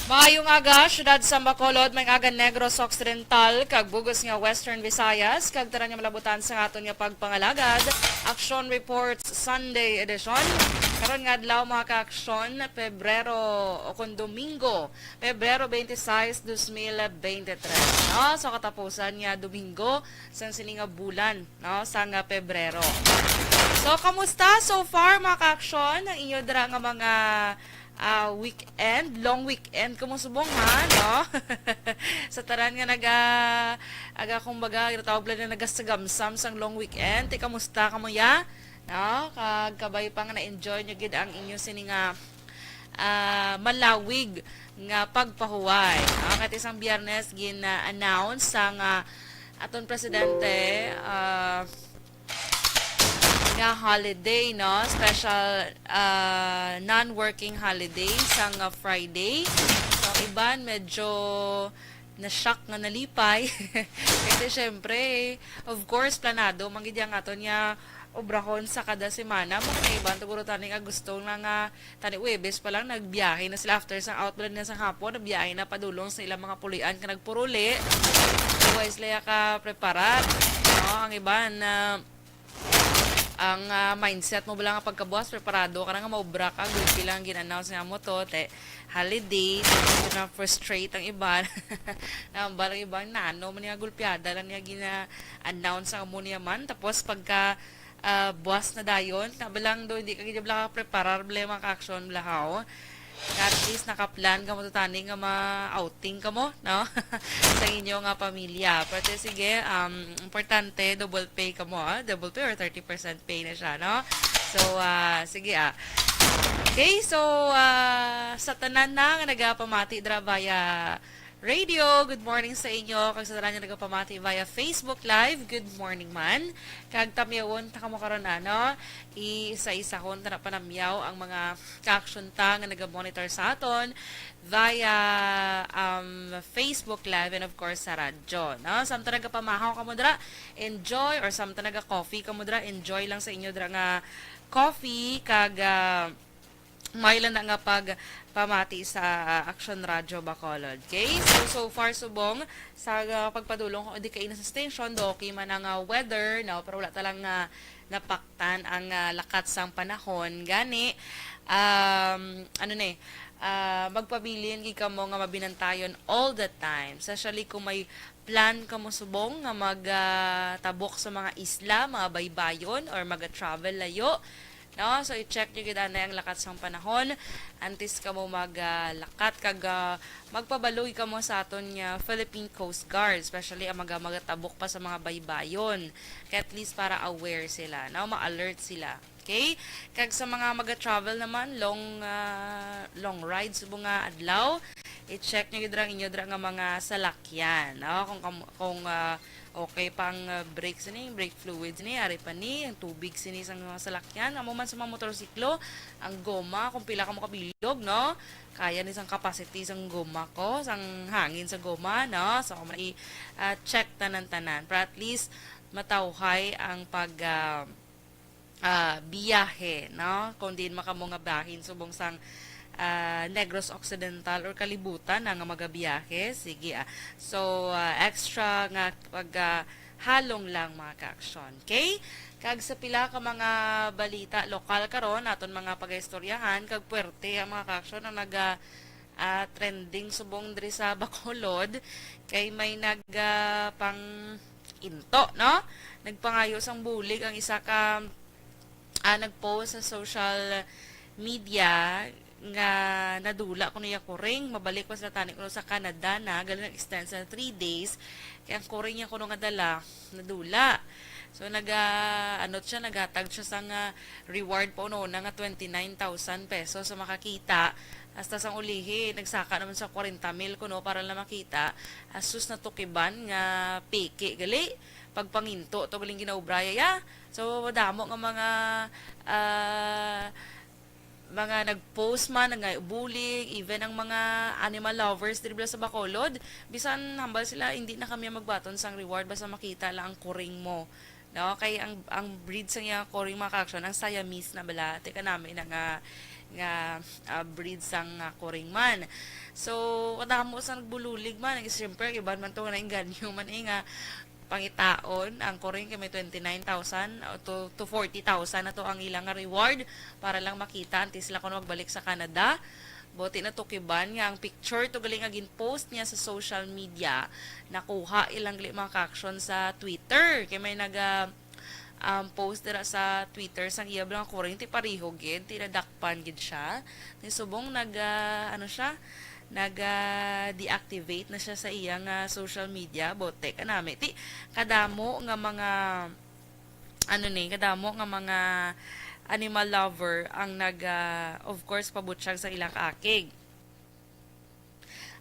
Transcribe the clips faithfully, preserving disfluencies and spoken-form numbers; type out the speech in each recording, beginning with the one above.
Maayong aga, siyudad sa Bacolod, may aga Negros Occidental, kag bugos nga Western Visayas, kag tanan nga malabutan sa aton nga pagpangalagad. Action Reports Sunday Edition. Karon nga adlaw, mga ka-aksyon, Pebrero o kon Domingo, Pebrero twenty-six, dos mil bente tres. No? So, katapusan nga Domingo sang sini nga bulan, no? Sang, ah, Pebrero. So, kamusta so far, mga ka-aksyon, ang inyo dira nga mga ah, weekend, long weekend kamo subong, ha, no? Sa tanan nga naga, aga, kumbaga, ginatawag lang na nagasagamsam sang long weekend, ti kamusta kamo ya? No? Kag kabay pa nga na-enjoy nyo gid ang inyo sini nga, ah, malawig nga pagpahuway. No? Kati sang Biyernes, gin-announce sang, ah, aton presidente, ah, nga holiday, no? Special, ah, non-working holiday sang, ah, Friday. So, ang iban medyo na-shock nga nalipay. Kasi syempre, of course, planado man gid ang aton nga obrahon sa kada semana. Mga iban, tuguro tani nga gusto na nga Tani Huwebes pa lang, nagbiyahe na sila after sang out bala nila sang hapon, nagbiyahe na padulong sa ilang mga pulian ka nagpuruli. Wala sila ka preparar. No, ang iban, ah, ang, ah, mindset mo bala nga pagkabuas, preparado ka na nga maubra ka, gulpi lang gin-announce nga mo to, te, holiday, so, na frustrate ang iban. Ang balang iban, nano man nga gulpiada lang nga gina-announce ang amo niya man. Tapos pagka ah, buwas na dayon. Na ba lang do, hindi ka gid bala preparar bala mga ka-aksyon bala, haw. At least nakaplan kamo to tani nga ma-outing kamo, no? Sa inyo nga pamilya. Pero sige, um, importante, double pay kamo, ah. Double pay or thirty percent pay na siya, no? So, ah, sige, ah. Okay, so, ah, sa tanan na nga nagapamati dira via radio, good morning sa inyo. Kag sa tanan nga nagapamati via Facebook Live, good morning man. Kag tamyawon ta kamo karon, ano, isa-isahon ta na panamyaw ang mga ka-aksyon ta nga naga-monitor sa aton via, um, Facebook Live and of course sa radyo, no? Samtang nagapamahaw kamo dira, enjoy, or samtang naga-coffee kamo dira, enjoy lang sa inyo dira nga coffee, kag, ah, may lang na nga pagpamati sa, ah, Action Radio Bacolod. Okay? So, so far, subong sa, ah, pagpadulong o di kaina sa station, do okay man ang, ah, weather, no? Pero wala ta lang nga napaktan ang, ah, lakat sang panahon. Gani, um, ano ni, ah, magpabilin gid kamo nga mabinantayon all the time. Especially kung may plan kamo subong nga mag, ah, tabok sa mga isla, mga baybayon, or mag-travel layo. No? So, i-check nyo gid anay ang lakat sang panahon antes kamo mag, ah, lakat kag, ah, magpabaloy kamo sa aton nga Philippine Coast Guard, especially ang mga magatabok pa sa mga baybayon. Kaya at least para aware sila, no? Ma-alert sila. Okay? Kag sa mga maga-travel naman, long, ah, long ride subong nga adlaw, i-check nyo gid ang inyo dira nga mga salakyan, no? Kung kam-, kung, ah, okay pa ang, ah, brake sini, brake fluids ni, ari pa ni, ang tubig sini sa mga salakyan. Amo man sa mga motorsiklo, ang goma, kung pila ka mo kabilog, no? Kaya ni sang capacity sang goma ko, sang hangin sa goma, no? So, amo na i, ah, check tanan-tanan. Para at least, matawhay ang pag, ah, ah, biyahe, no? Kung diin man kamo nga bahin subong sang, ah, Negros Occidental or kalibutan na nga magabiyahe, sige, ah. So, ah, extra nga pag, ah, halong lang, mga ka-aksyon. Okay? Kag sa pila ka mga balita lokal karon, aton mga pagaistoryahan, kag puwerte ang mga ka-aksyon ang naga, ah, trending subong diri sa Bacolod, kay may nag, ah, pang into, no? Nagpangayo sang bulig ang isa ka, ah, nag-post sa social media nga nadula kuno iya kuring, mabalik pa sila tani kuno sa Canada na, gali nag-extend sa three days, kay ang kuring niya kuno nga dala, nadula. So, naga, ano siya, naghatag siya sang, ah, reward pa una-una nga twenty-nine thousand pesos sa makakita. Hasta sang ulihi, nagsaka naman sa kwarenta mil kuno para lang makita. Asus, natukiban nga peke gali. Pagpanginto to galing ginaobraya ya. So, madamo nga mga, ah, mga nag-post man, nagbulig, even ang mga animal lovers diri bala sa Bacolod, bisan hambal sila, "Hindi na kami magbaton sang reward, basta makita lang ang kuring mo." No? Kay ang, ang breed sa iya kuring, mga ka-aksyon, ang Siamese na bala. Ti kanami na nga nga, ah, breed sang, ah, kuring man. So, kadamo sa nagbubulig man, siyempre, iban man to nga nainganyo man, eh, nga pangitaon ang kuring kay may twenty-nine thousand to, to forty thousand na to ang ilang nga reward para lang makita antes sila kuno magbalik sa Canada. Buot ina tukiban nga ang picture to gali nga gin-post niya sa social media, nakuha ilang gali mga ka-aksyon sa Twitter. Kay may naga, um, post dira sa Twitter sang iya bala nga kuring ti pareho gid, ti nadakpan gid siya. Ni subong nag, ah, ano siya, nag, ah, deactivate na siya sa iya nga social media, bote kanami. Ti kadamo nga mga, ano ni, kadamo nga mga animal lover ang nag, ah, of course, pabutyag sa ilang kaakig.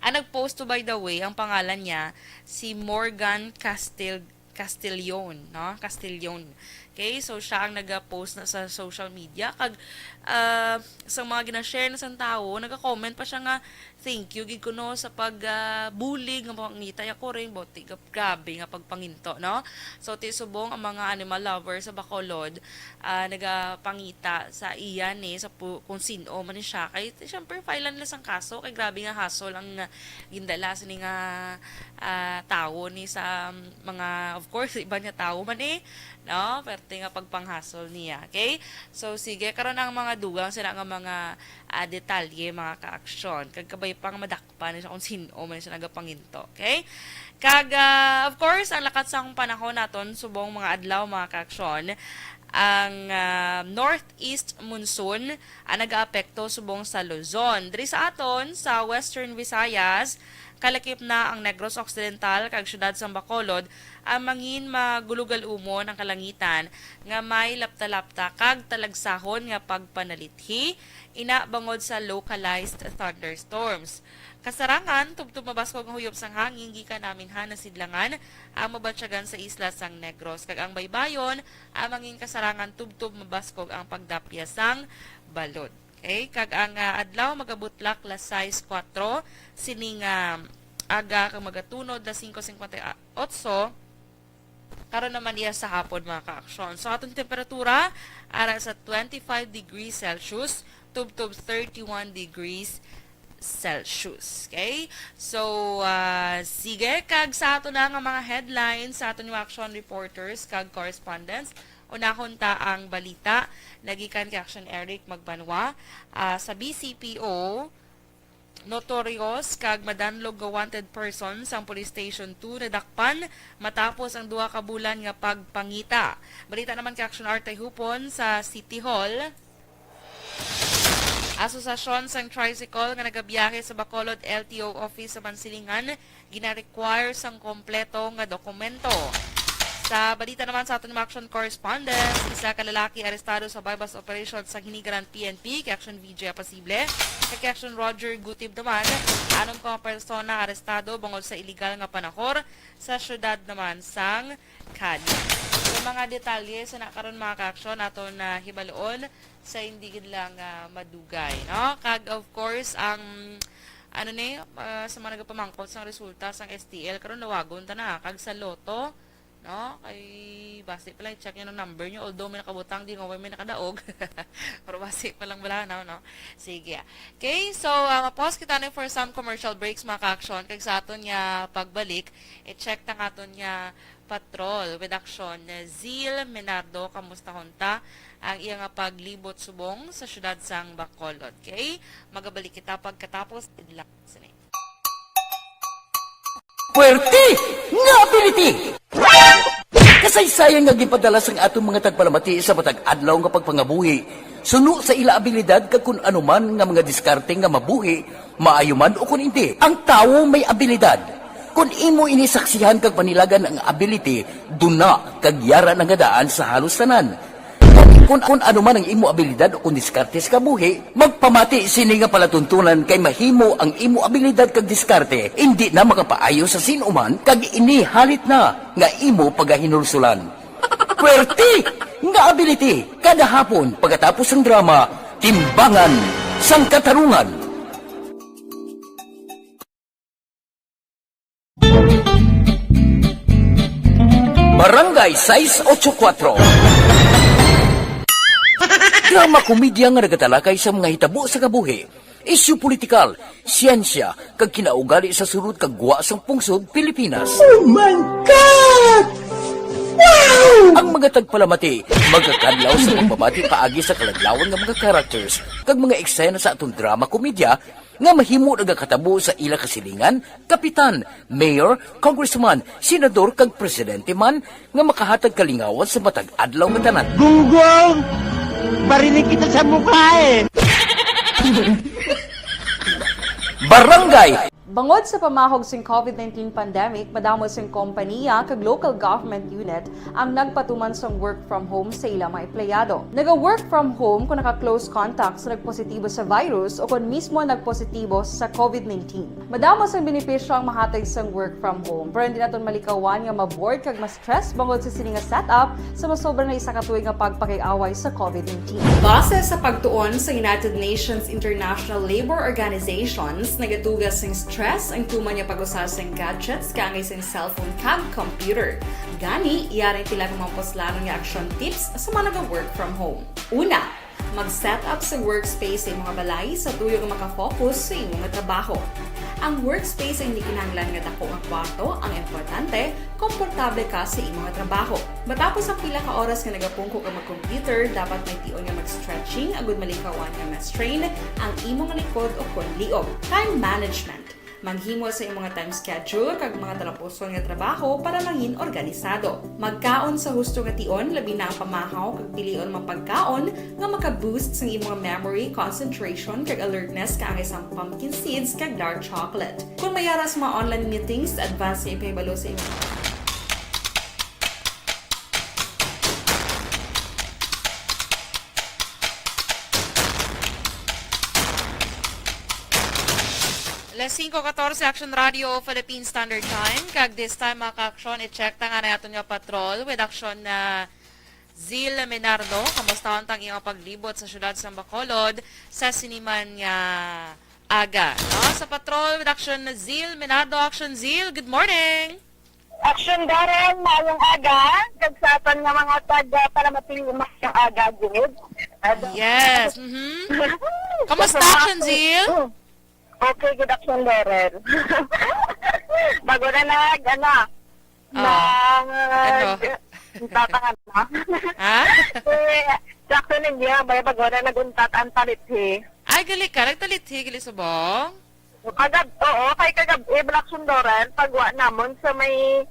Ang nag-post to, by the way, ang pangalan niya si Morgan Castil-, Castillon, no? Castillon. Okay, so siya ang nag-post na sa social media. Kag, ah, sa mga gina-share na sang tawo, naga-comment pa siya nga, "Thank you gid kuno sa pag, ah, bulig nga pangita ya ko rin." Bote, ga-, grabe nga pagpanginto, no? So, ti subong ang mga animal lover sa Bacolod, ah, nagapangita sa iya ni sa pu-, kung sin-o man ni siya. Kay, siyempre, file nila sang kaso. Kay grabe nga hassle ang, ah, gindala sini nga, ah, tawo ni sa mga, of course, iban nga tawo man eh, no? Perte nga pagpanghasol niya. Okay? So, sige, karon ang mga dugang sila nga mga, ah, detalye, mga kaaksyon. Kag kabay pang madak pa ni siya kung sin-o man siya nagapanginto. Okay? Kag, ah, of course, ang lakat sang panahon naton subong mga adlaw, mga kaaksyon, ang, ah, northeast monsoon ang nagaapekto subong sa Luzon. Diri sa aton, sa Western Visayas, kalakip na ang Negros Occidental kag siyudad sang Bacolod, ang mangin magulugal-umon ang kalangitan nga may lapta-lapta kag talagsahon nga pagpanalithi, ina bangod sa localized thunderstorms. Kasarangan, tubtob mabaskog nga huyop sang hangin gikan naminhan na sidlangan ang mabatyagan sa isla sang Negros, kag ang baybayon, ang mangin kasarangan tubtob mabaskog ang pagdapya sang balod. Okay? Kag ang, ah, adlaw magabutlak las sais kuwatro sining, ah, aga kag magatunod las singko singkwenta y otso. Karon naman iya sa hapon, mga kaaksyon. So, atong temperatura, ara sa twenty-five degrees Celsius, tubtob thirty-one degrees Celsius. Okay? So, ah, sige, kag sa ato na nga mga headlines, sa aton mga action reporters kag correspondents, unahon ta ang balita. Nagikan kay Action Eric Magbanwa, ah, sa B C P O, notorious kag madanlog nga wanted person sang Police Station two nadakpan matapos ang duha ka bulan nga pagpangita. Balita naman kay Action Art Tayhupon sa City Hall. Asosasyon sang Tricycle nga nagabiyahe sa Bacolod L T O Office sa Mansilingan gina-require sang kompleto nga dokumento. Sa balita naman sa aton mga action correspondent, isa ka lalaki arestado sa buy-bust operation sang Hinigaran P N P, kay Action V J Apasible, kag kay Action Roger Gutib naman, anom ka mga persona arestado bangod sa iligal nga panahor sa siyudad naman sang Cali. Sa mga detalye sa na karon, mga kaaksyon, aton na hibaloon sa hindi gid lang, ah, madugay, no? Kag of course, ang ano ni, ah, sa mga nagapamangkot sang resulta sang S T L, karon lawagon ta na, kag sa Lotto, no? Kay basi pa lang i-check niyo ang number niyo, although may nakabutang, di nga may nakadaog. Pero basi pa lang bala, no, no? Sige. Okay, so, ah, ma-pause kita na for some commercial breaks, mga kaaksyon. Kag sa aton nga pagbalik, i-check ta nga aton nga patrol with action. Zil Menardo, kamusta hunta ang iya nga paglibot subong sa siyudad sang Bacolod? Okay? Magabalik kita pagkatapos. Idlak sini. Puwerte nga ability! Kasaysayan nga gipadala sang aton mga tagpalamati sa matag adlaw nga pagpangabuhi, suno sa ila abilidad kag kun ano man nga mga diskarte nga mabuhi, maayo man o kun hindi, ang tawo may abilidad. Kun imo ini saksihan kag panilagan ang ability, duna kag yara na nga daan sa halos tanan. Kun, kun ano man ang imo abilidad o kun diskarte sa kabuhi, magpamati sini nga palatuntunan kay mahimo ang imo abilidad kag diskarte indi na makapaayo sa sin-o man kag ini halit na nga imo pagahinulsulan. Puwerte nga ability kada hapon pagkatapos sang drama, Timbangan sang Katarungan. Barangay sais ocho kuwatro. Drama komedya nga nagatalakay sa mga hitabo sa kabuhi, isyu politikal, siyensya, kag kinaugali sa sulod kag gwa sang pungsod Pilipinas. Oh my God! Wow! Ang mga tagpalamati magakadlaw sa pagpamati paagi sa kaladlawan nga mga characters kag mga eksena sa aton drama komedya nga mahimo nagakatabo sa ila kasilingan, kapitan, mayor, congressman, senador, kag presidente man nga makahatag kalingawan sa matag adlaw nga tanan. Gunggong! Barinig kita sa mukha eh! Barangay! Bangod sa pamahog sing covid nineteen pandemic, madamo sing kompaniya kag local government unit ang nagpatuman sang work from home sa ila mga empleyado. Naga-work from home kung naka-close contact sa nagpositibo sa virus o kon mismo nagpositibo sa covid nineteen. Madamo sang benepisyo ang mahatag sang work from home, pero hindi naton malikawan nga ma-bored kag ma-stress bangod sa sini nga setup sa masobra na isa ka tuig nga pagpakig-away sa covid nineteen. Base sa pagtuon sa United Nations International Labour Organizations, nagatuga sing stress ang tuman nga pag-usa sing gadgets kaangay sing cellphone kag computer. Gani, yari ang pila ka mga puslanon nga action tips sa mga naga-work from home. Una, mag-set up sa workspace sa imong balay sa tuyo nga makafocus sa imo nga trabaho. Ang workspace ay hindi kinahanglan nga dako nga kwarto, ang importante, komportable ka sa imo nga trabaho. Matapos ang pila ka oras nga nagapungko ka mag-computer, dapat may tion nga mag-stretching agud malikawan nga ma-strain ang imo nga likod o kon liog. Time management. Maghimo sa imong time schedule kag mga talapuson nga trabaho para mangin organisado. Magkaon sa husto nga tion, labi na ang pamahaw kag pilion mga pagkaon nga maka-boost sang imong memory, concentration, kag alertness kaangay sang pumpkin seeds kag dark chocolate. Kung may ara sa mga online meetings, advance nga ipahibalo sa imong Alas singko katorse, Action Radio, Philippine Standard Time. Kag this time, mga ka-aksyon, i-check ta nga na aton nga patrol with Action na Zil Menardo. Kamusta ang iyang paglibot sa siyudad sa Bacolod sa sini man nga aga? No? Sa patrol with Action na Zil Menardo. Action Zil, good morning! Action Darren, maayong aga. Kag sa aton nga mga taga Palamati, maayong aga gid. Ano? Yes, mhm. Kamusta, Action Zil? Mm. Okay, good, Action Darren. Bago na nag, ano, Oh. nang, Ano? uh, tatangan na. Ha? Eh, sa Action India, may bago na naguntat ang talithi. Ay, gali ka. Nagtalithi, gali subong? Kagab-, oo, kay kagab-i, Black Sundoran, pagwa namon sa may,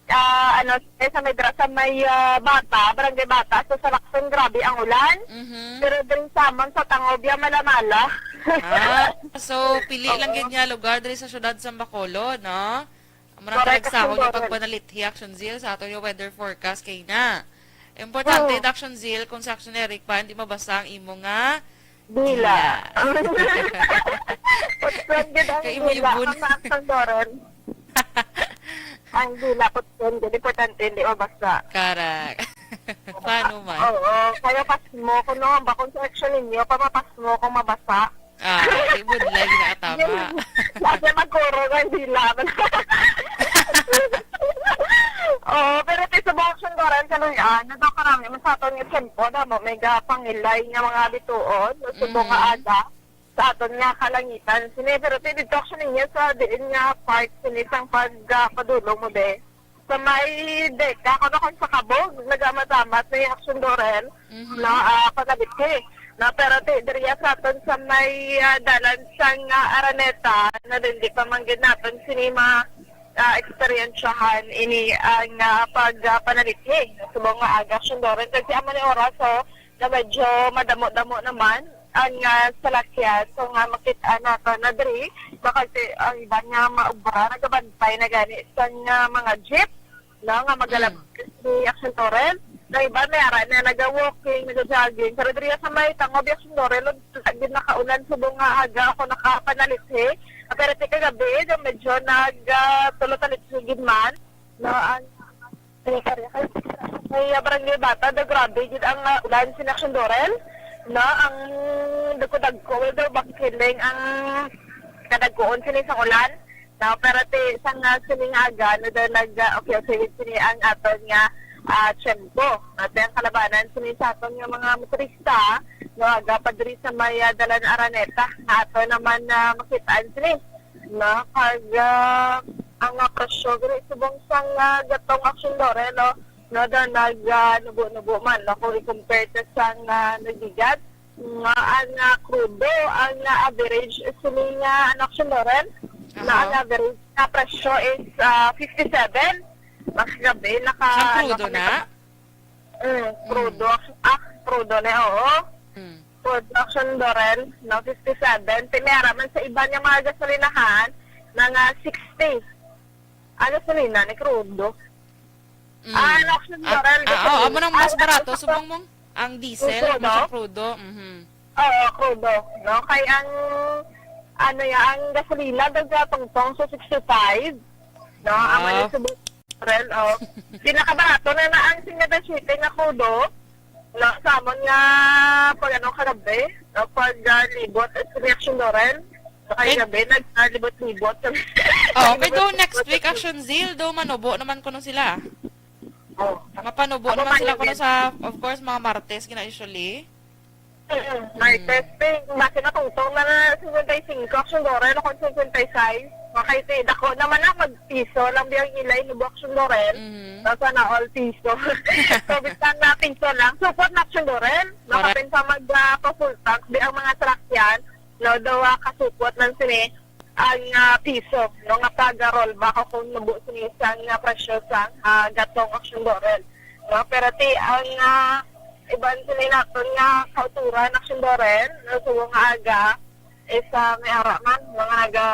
ah, ano, eh, sa may dra-, sa may, ah, Bata, Barangay Bata, sa Salakson, grabe ang ulan. Mhm. Pero diri sa amon sa Tangobia, mala-mala. Ah, so, pili lang Oo. gid nga lugar diri sa siyudad sa Bacolod, no? Amo na Correct, talaga sa akong Action Zil. Pagpanalithi, Action Zil, sa aton nga weather forecast kay na. Importante, Oo. Action Zil, kung sa Action Eric pa, hindi mabasa ang imo nga Dila. Dila. Putson gid ang Kay dila. Ibon. Ang Action Doron. Ang dila, putson gid. Importante, hindi mabasa. Correct. Paano man? Oo, kaya pasmo. Kung no, ba kung sa Action ninyo, pamapasmo kung mabasa. Ah, kay budlay, nakatama. Yun, lagi magkuro ng dila. Oo, pero ti subong Action Doron, kaluy-an, nagkakarami man sa aton nga tiyempo, damo may gapangilay nga mga bituon, no, subong nga Mm. aga, sa aton nga kalangitan. Sini, pero ti dito Action ninyo sa diin nga part, sini sang pag, ah, padulong mo, be. Sa may deka, kung ako sa Kabog, nagamasamat na yung Action Doren, Mhm. no, ah, pagabiti. No, pero ti, diriya sa aton sa may, ah, dalan sang, ah, Araneta, na din di pa man gid naton sini ma, ah, eksperyensyahan ini ang, ah, pag, ah, panalithi. Subong nga aga, Action Doren, kasi amo ni oras, so, na medyo madamo-damo naman ang, ah, salakyan. So, nga makit-an nato na diri, baka ti, ang iban nga maubra, nagabantay na gani sa nga mga jeep, no, nga magalabas Mm. ni Action Torres. Ang iban may ara na naga-walking, naga-jogging. Pero diri sa may Tangob, Action Torres, lagi nakaulan subong nga aga ako nakapanalithi. Pero ti kagabi, medyo nag, ah, tulo talithi gid man, no, ang Ay, kaya kay, kay, ah, Barangay Bata, daw grabe gid ang, ah, ulan sini Action Doren, no? Ang dagko-dagko, well, daw bakiling ang kadagkoon sini sang ulan, no? Pero ti, sang, ah, sining aga, no, daw nag, ah, okay, okay, gid sini ang aton nga, ah, tiyempo. At ang kalabanan sini sa aton nga mga motorista, no, aga pa diri sa may, ah, Dalan Araneta, nga ato naman, ah, makitaan sini, no? Kag, ah, ang, ah, presyo diri subong sang, ah, gatong Action Dore, no? No, daw nag, ah, nubo-nubo man, no? Kung i-compare ta sang, ah, nagligad, nga ang, ah, krudo, ang, ah, average sini nga, ano, Action Dore, na ang Aha. average na presyo is, ah, fifty-seven. Mas gabi, naka, Sang ano, krudo kami na? Mm, Mm. krudo. Ah, krudo na, oo. Mm. Krudo Action Dore, no, fifty-seven. Ti may ara man sa iban nga mga gasolinahan, mga sixty. Ang gasolina ni krudo. Mm. Ah, ang Action At, Dore, ah, oh, gasolina. amo nang mas Ang barato, Action subong mong ang diesel, Dore, amo siya no? krudo. Mhm. Oo, krudo, no? Kay ang, ano ya, ang gasolina daw sa tungtong sa sixty-five, no? Ang ano Wow. sa April, oh. Pinakabarato na na ang singkanta siyete nga krudo, no? Sa amon nga pag ano kagabi, no? Pag, ah, libot at reaction do rin. Kay Kay gabi, naglibot-libot. Oh, kay do next week, Action Zeal, do manubo naman kuno sila. Oh. Mapanubo Ako naman sila kuno mahilig. sa, of course, mga Martes, gina usually. Mm, may Mm. testing. Base na tungtong na na cinquenta y cinco, Action Dore, na kung cinquenta y seis. Okay, ti, dako naman na, mag-piso lang biyang ilay ni Action Dore. Mhm. Tapos na all piso. So, bisan na piso lang. Support na Action Dore. Correct. Makapin pa mag, ah, pa full tank. Di ang mga truck yan, no, daw, ah, kasupot lang sini ang, ah, piso, no, nga pag-rollback o kung nubo sini sang, ah, presyo sang, ah, gatong Action Dore. No? Pero ti ang, ah, iban sini naton nga kauturan Action Dore, no, subong nga aga, is, ah, may ara man, mga naga,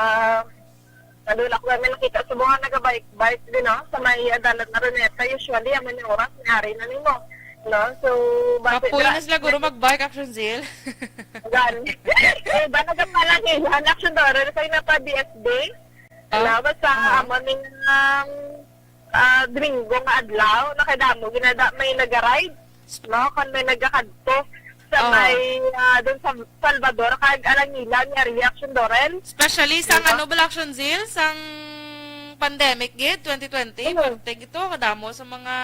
nadula ko kami nakita subong nga naga-bike-bike din, no, sa may, ah, Dalan Araneta. Usually, amo ni oras, may ari na nimo. No? So, base Kapoy dra-, na sila, guro, mag-bike, Action Zeal. Gan. Eh, ba, nagapalangilan, Action Dore, kay na pa B S D. Ah? Wala, basta Ah. amo ning, um, ah, Domingo nga adlaw, nakadamo, ginada, may naga-ride, no? Kung may nagakadto sa Ah. may, ah, dun sa Salvador, kag Alangilan nga reaction, Doren. Especially sa Diba? ano, bala, Action Zeal, sang pandemic gid, twenty twenty, Mm. parte gito, kadamo sa mga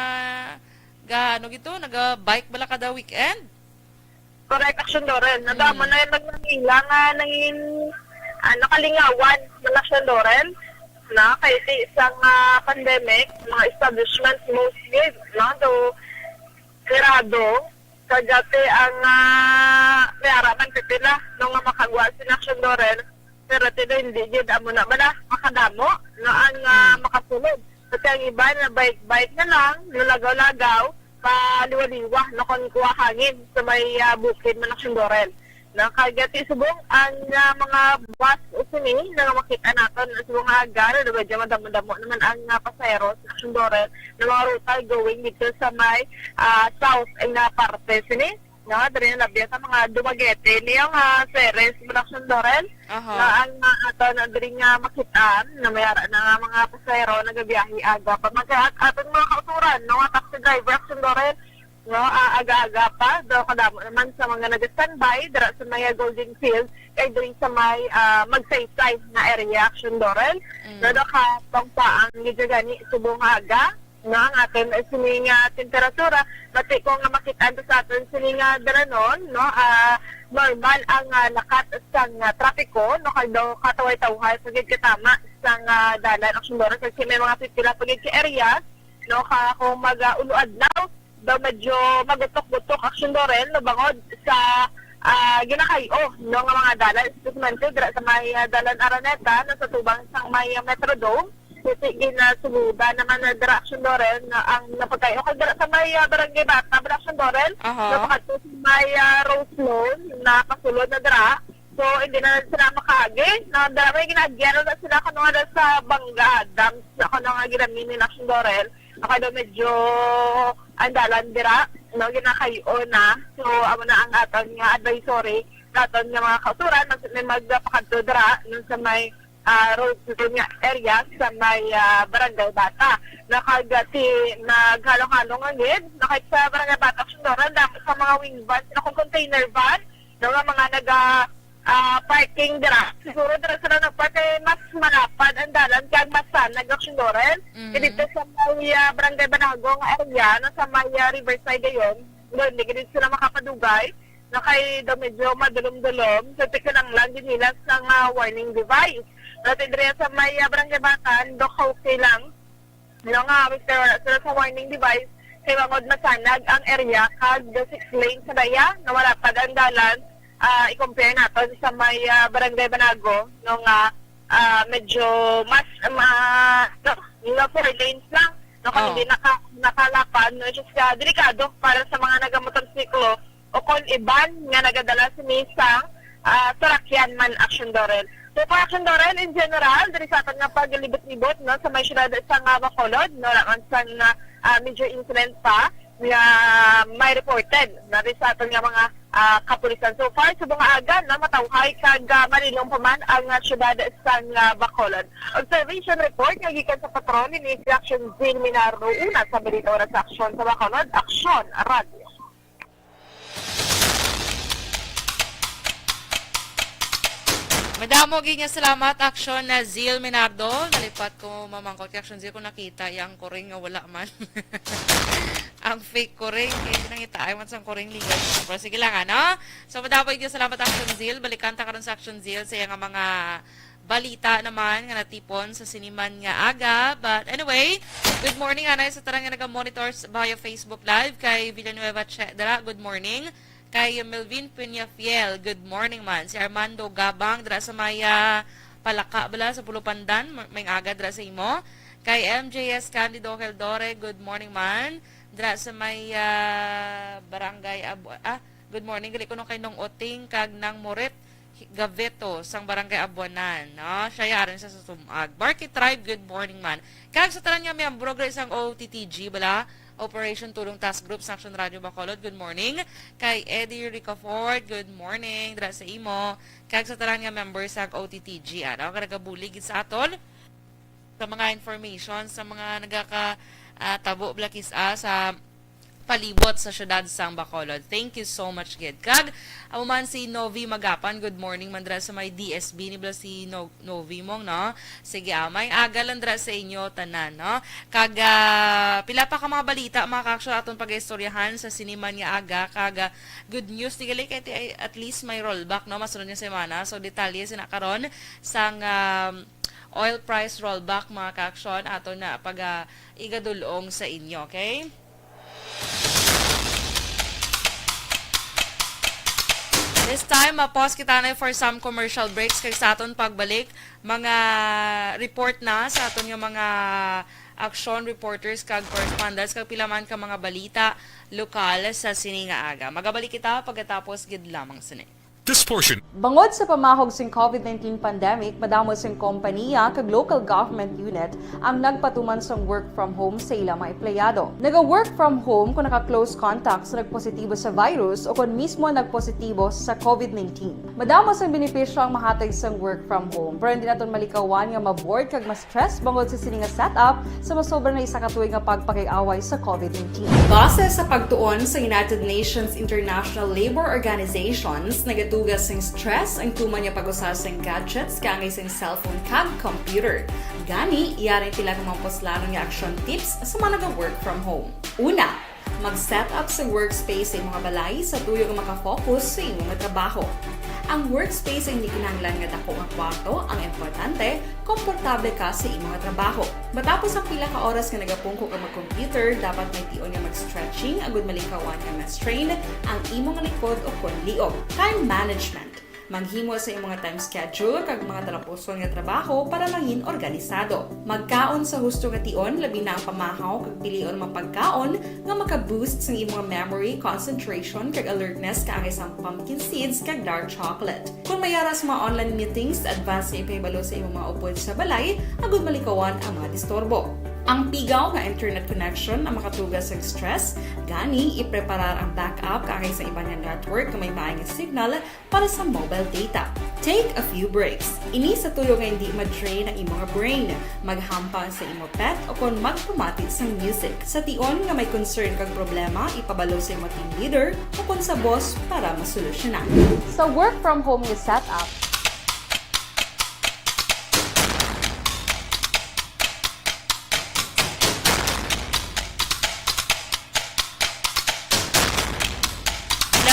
ga-, ano gito, naga-bike bala kada weekend. Correct, Action Doren. Nadamo Mm. na yung nagmangila nga nangin, ah, nakalingawan ng Action Doren na kay ti isang, ah, pandemic, mga establishments mostly, no? Do, sirado, kagati ang, ah, may ara man pipila, no, nga makagwa sin Action Doren, pero ti do hindi gid amo na bala makadamo, no, ang, ah, Mm. makasulod. Kasi ang iba na bike-bike na lang, lulagaw-lagaw, paliwa-liwa, no, kon kuha hangin sa may, ah, bukid man Action Doren. No, kagati subong ang, ah, mga bus sini, nga makita naton subong nga aga, no, medyo madamo-damo naman ang, ah, pasahero sa Action Doren, na mga ruta going dito sa may, ah, south nga parte sini. No, diri na labi sa mga Dumaguete, niyo nga Ceres, Action Doren. Aha. Nga ang, ah, ato na diri nga makita na may ara na nga mga pasahero nagabiyahe aga pa. Magka-, at-, aton mga kauturan, no, nga taxi driver, Action Doren, no, ah, aga-aga pa, daw kadamo naman sa mga naga-standby dira sa may Golden Field, kay diri sa may, ah, Magsaysay nga area, Action Doren. Mm. No, daw ka pangpaang gid gani subong aga, no, ang aton, eh, sini nga temperatura, bati ko nga makit-an sa aton sini nga daranon, no, ah, normal ang, ah, lakat sang, ah, trapiko, no, kay daw katawhay-tawhay pa gid katama sang, ah, dalan, Action Doren, kasi may mga pipila pa gid ka areas, no, ka kung mag, ah, ulo adlaw, daw medyo magutok-gutok, Action Doren, no, bangod sa, ah, ginakay-o, no, nga mga dalan, especially dira sa may, ah, Dalan Araneta, no, sa tubang sang may, ah, Metrodome. Kasi ginasuludan naman na dira, Action Doren, nga ang napagkayo kag dira sa may, ah, Barangay Bata, dira, Action Doren, Aha. napakadto sa may, ah, Rose Lawn, nakasulod na dira. So, hindi na sila makaagi. No, dira may ginagyan na sila kano nga sa Bangga Dams, na kano nga ginamini na, Action Doren. Ako daw medyo ang dalan dira, no, ginakayo na. So, amo na ang aton nga advisory, aton nga mga kauturan, mas may magpakadto dira, no, sa may ah, road nga area sa may, ah, Barangay Bata. Nakagati, naghalong-halong ang gid. Nakit sa Barangay Bata, Action Doren, damo sa mga wing van, sila kung container van, no, nga mga naga, ah, parking dira. Siguro dira sila nagpark kay mas malapad ang dalan kag mas sanag, Action Doren. Mhm. Kay dito sa may, ah, Barangay Banago nga area, no, sa may, ah, Riverside dayon, doon, di gid sila makapadugay. No, kay daw medyo madulom-dulom, so kinahanglan din nila sang, ah, warning device. Dati diri sa may, ah, Barangay Batan, daw okay lang. No, nga, after wala sila sa warning device, kay bangod masanag ang area, kag the six lanes na daya, na wala pa ang dalan, ah, i-compare naton sa may, ah, Barangay Banago, no, nga, ah, medyo mas, ma-, no, nga four lanes lang, no, kung Oh. hindi naka-, nakalapad, no, which is, ah, delikado para sa mga nagamotorsiklo, o kon iban nga nagadala sini sang, ah, sarakyan man, Action Dorel. So, for Action Dorel, in general, diri sa aton nga paglibot-libot, no, sa may siyudad sang, ah, Bacolod, no, rangan sang, ah, ah, major incident pa nga may reported na diri sa aton nga mga, ah, kapulisan. So far, sa mga aga, no, matawhay kag, ah, malilom pa man ang, ah, siyudad sang, ah, Bacolod. Observation report nga gikan sa patrol ni Action Zil Minaro, una sa Balita Oras sa Aksyon sa Bacolod, Aksyon Radio. Madamo gid nga salamat, Action na Zil Minardo. Nalipat ko mamangkot kay Action Zil kung nakita iya ang kuring nga wala man. Ang fake kuring, kay nangitaay man sang kuring legal. Pero sige lang, ano? So, madamo gid nga salamat, Action Zil. Balikan ta karon sa Action Zil sa iya nga mga balita naman nga natipon sa sini man nga aga. But anyway, good morning anay sa tanan nga naga-monitor s-, via Facebook Live, kay Villanueva Che dira, good morning. Kay Melvin Peñafiel, good morning man. Si Armando Gabang dira sa may, ah, Palaka bala sa Pulupandan, ma-, may aga dira sa imo. Kay M J S Candido Heldore, good morning man. Dira sa may, ah, Barangay Abu-, ah, good morning. Gali ko nung kay Nong Oting kag Nang Moret Gaveto sang Barangay Abuanan, no? Siya yari sa Sumag. Barky Tribe, good morning man. Kag sa tanan nga miyembro gali sang O T T G, bala, Operation Tulong Task Group sa Action Radio Bacolod, good morning. Kay Eddie Ricafort, good morning. Dira sa imo. Kag sa tanan nga member sang O T T G, ano? Nga nagabulig gid sa aton sa mga information, sa mga nagaka-, ah, tabo, bala, kis-a sa palibot sa siyudad sang Bacolod. Thank you so much gid. Kag amo man si Novi Magapan, good morning man dira sa may D S B ni bala si No-, Novi mong, no? Sige, ah, may aga lang dira sa inyo tanan, no? Kag, ah, pila pa ka mga balita, mga ka-action, aton pag-istoryahan sa sini man nga aga. Kag, ah, good news ni gali kay ti-, at least may rollback, no? Masunod nga semana. So, detalye sina karon sang, um, oil price rollback, mga ka-action, aton na pag, ah, igadul-ong sa inyo, okay? This time, ma-pause kita na for some commercial breaks. Kay sa aton pagbalik, mga report na sa aton nga mga action reporters kag correspondents kag pila man ka mga balita lokal sa sini nga aga. Magabalik kita pagkatapos gid lamang sini. This portion. Bangod sa pamahog sing COVID nineteen pandemic, madamo sing kompaniya kag local government unit ang nagpatuman sang work from home sa ila mga empleyado. Naga-work from home kung naka-close contact sa nagpositibo sa virus o kon mismo nagpositibo sa COVID nineteen. Madamo sang benepisyo ang mahatag sang work from home, pero hindi naton malikawan nga ma-bored kag ma-stress bangod sa sini nga setup sa masobra na isa ka tuig nga pagpakig-away sa COVID nineteen. Base sa pagtuon sa United Nations International Labor Organizations, nagatuga sing stress ang tuman nga pag-usa sing gadgets kaangay sing cellphone kag computer. Gani, yari ang pila ka mga puslanon nga action tips sa mga naga-work from home. Una, mag-set up sa workspace sa imong balay sa tuyo nga maka-focus sa imong trabaho. Ang workspace ay hindi kinahanglan nga dako nga kwarto, ang importante, komportable ka sa imong trabaho. Matapos ang pila ka oras nga nagapungko ka mag-computer, dapat may tion nga mag-stretching agud malikawan nga ma-strain ang imong likod o kon liog. Time management. Maghimo sa imong time schedule kag mga talapuson nga trabaho para mangin organisado. Magkaon sa husto nga tion, labi na ang pamahaw kag pilion mga pagkaon nga maka-boost sa imong memory, concentration, kag alertness kaangay sang pumpkin seeds kag dark chocolate. Kung may ara sa mga online meetings, advance nga ipahibalo sa imong mga upod sa balay agud malikawan ang mga disturbo. Ang pigaw nga internet connection ang makatuga sa stress, gani ipreparar ang backup kaangay sa iban nga network nga may maayong signal para sa mobile data. Take a few breaks. Ini sa tuyo nga hindi ma-drain ang imong brain. Maghampang sa imo pet o kon magpamati sang music. Sa tion nga may concern kag problema, ipabalo sa imo team leader o kon sa boss para masolusyonan. Sa work from home nga setup,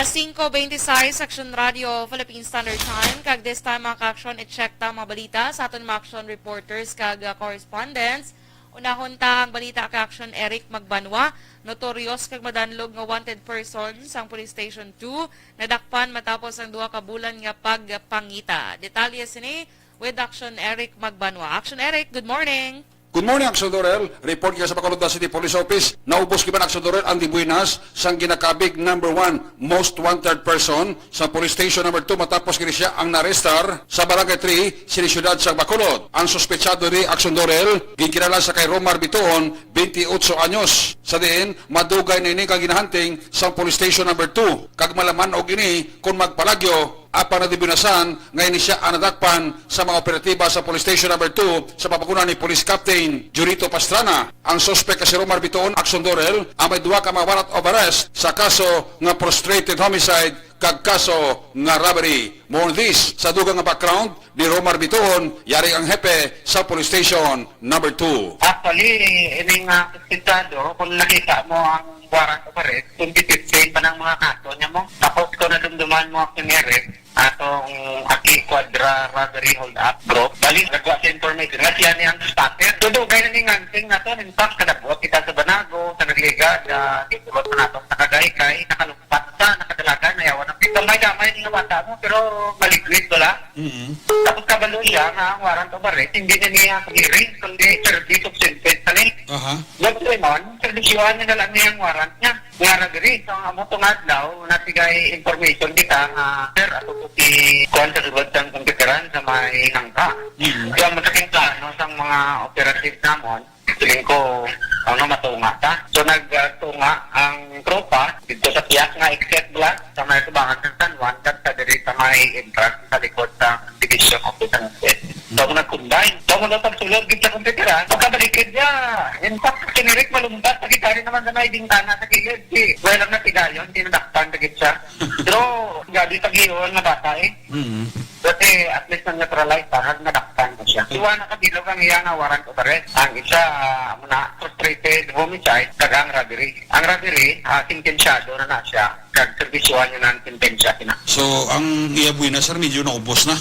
Alas singko beintiseis, Aksyon Radio, Philippine Standard Time. Kag this time, mga ka-aksyon, i-check ta ang mga balita sa aton mga aksyon reporters kag, ah, correspondents. Unahon ta ang balita kay Aksyon Eric Magbanwa. Notorious kag madanlog nga wanted person sang Police Station two nadakpan matapos ang duha ka bulan nga pagpangita. Detalye sini with Aksyon Eric Magbanwa. Aksyon Eric, good morning. Good morning, Aksyon Dorel. Report nga sa Bacolod City Police Office, naubos giban, Aksyon Dorel, ang dibuinas sang ginakabig number one most wanted person sa Police Station number two matapos gini siya ang narestar sa Barangay three, sini siyudad sa Bacolod. Ang suspetsado diri, Aksyon Dorel, ginkilala sa kay Romar Bituon, twenty-eight anyos. Sa diin, madugay na ini kang ginahunting sa Police Station number two, kag malaman og ini kung magpalagyo, apan nadibuinasan nga ini siya ang nadakpan sa mga operatiba sa Police Station number two sa pamangkunan ni Police Captain Jurito Pastrana. Ang suspek nga si Romar Bituon, Aksyon Dorel, ang may duha ka mga warrant of arrest sa kaso nga frustrated homicide kag kaso nga robbery. More on this sa dugang nga background ni Romar Bituon, yari ang hepe sa Police Station number two. Actually, ining, ah, suspetsado, kung nakita mo ang warrant of arrest, twenty fifteen pa ng mga kaso niya mo. Tapos kung nadumduman mo ang Eric, atong Aki Quadra robbery hold up group. Bali, nagwa sa information nga siya ni ang starter. So, dugay na ning hunting nato. In fact, kadabot kita sa Banago, sa Nagliga, sa Dipolot na nato, sa Kagaycay, nakalumpat sa, nakadalagan, nayawan ang gamay-gamay nga bata mo, pero maligwit wala. Mm-hmm. Tapos kabalo siya nga ang warrant of arrest, hindi na niya hearing, kundi service of sentence na ni. Aha. Doon, serbisyohan niya na lang niya ang warrant niya. Nga ra diri, so, ang amo tong adlaw, natigay information kita nga, sir, ato po si Kuan sa sulod sang Computeran sa may Nangka. Mm. Kaya mo sa plano sang mga operative namon, feeling ko, ano, matunga ta. So, nagtunga ang tropa dito sa piyak nga exit block sa may tubangan sa San Juan, kag sa diri sa may entrance sa likod sa Division of Defense. So, ako nag-combine. So, mula pagsulod gid sa Computeran, pagkabalikid niya, in fact, kinirik malumpat, sa gitari naman sa may bintana sa kilid. Si, well, ang natigayon, tinadakpan sa gid siya. Pero, grabe pag-iyon nga bata eh. Mm. Kasi at least na-neutralize, parang nadakpan na siya. Iwan na kabilog ang iya nga warrant of arrest. Ang isa, ah, amo na, frustrated homicide, kag ang robbery. Ang robbery, ah, sentensyado na na siya. Kag serbisyohan niya na ang sentensya, kina. So, ang iya buwina, sir, medyo naubos na?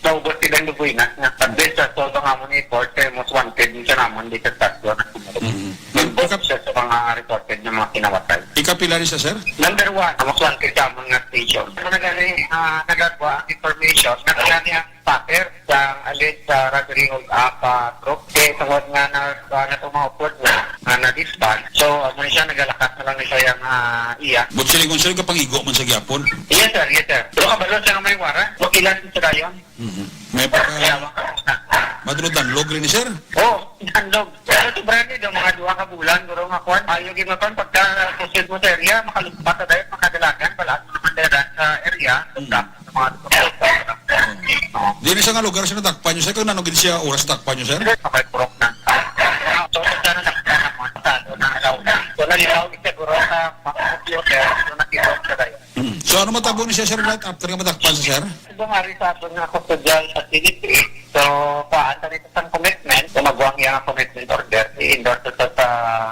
Naubos sila ng buwina. Nga, at least, sa todo nga mo ni report, kay most wanted, yung siya naman, di sa tatlo na. Mm. Naubos siya sa mga reported ng mga kinawatay. Ikapila ni siya, sir? Number one, ang most wanted sa amon nga station. Ano na gani, ah, nagagawa ang information, na gani ang paper sa alleged sa robbery hold up, ah, group. Kay tungod nga na, ah, na tumawpod na, ah, na-disband. So, amo siya, nagalakat na lang ni siya nga iya. But sila kung sila kapangigo man sa gyapon? Yes, sir. Yes, sir. Pero kabalo siya nga may warrant. Wakilan sa dayon. Mhm. May pagka-, kaya wa-, madulog-danlog rin ni sir? Oh, danlog. Pero sobra ni daw mga duha ka bulan, guro nga kwan. Ayaw gyud nga kwan, pagka kusog mo sa area, makalumpat na dayon, makadalagan, palaas mo naman dayon sa area. Mhm. Sa mga lugar. Oo. Di na siya nga lugar siya nadakpan niyo, sir? Kung ano gid siya oras nadakpan niyo, sir? Sir, sa may purok na. So, sa na nakita na mo, sa, sa na alaw na. So, nalinaw, siguro sa mga computer, so, nakita sa dayon. Mm. So, ano matabo ni siya, sir, right after nga madakpan siya, sir? Dumari sa aton nga custodial facility. So, kuhaan ta nito sang commitment. So, magwang iya nga commitment order. I-endorse sa, sa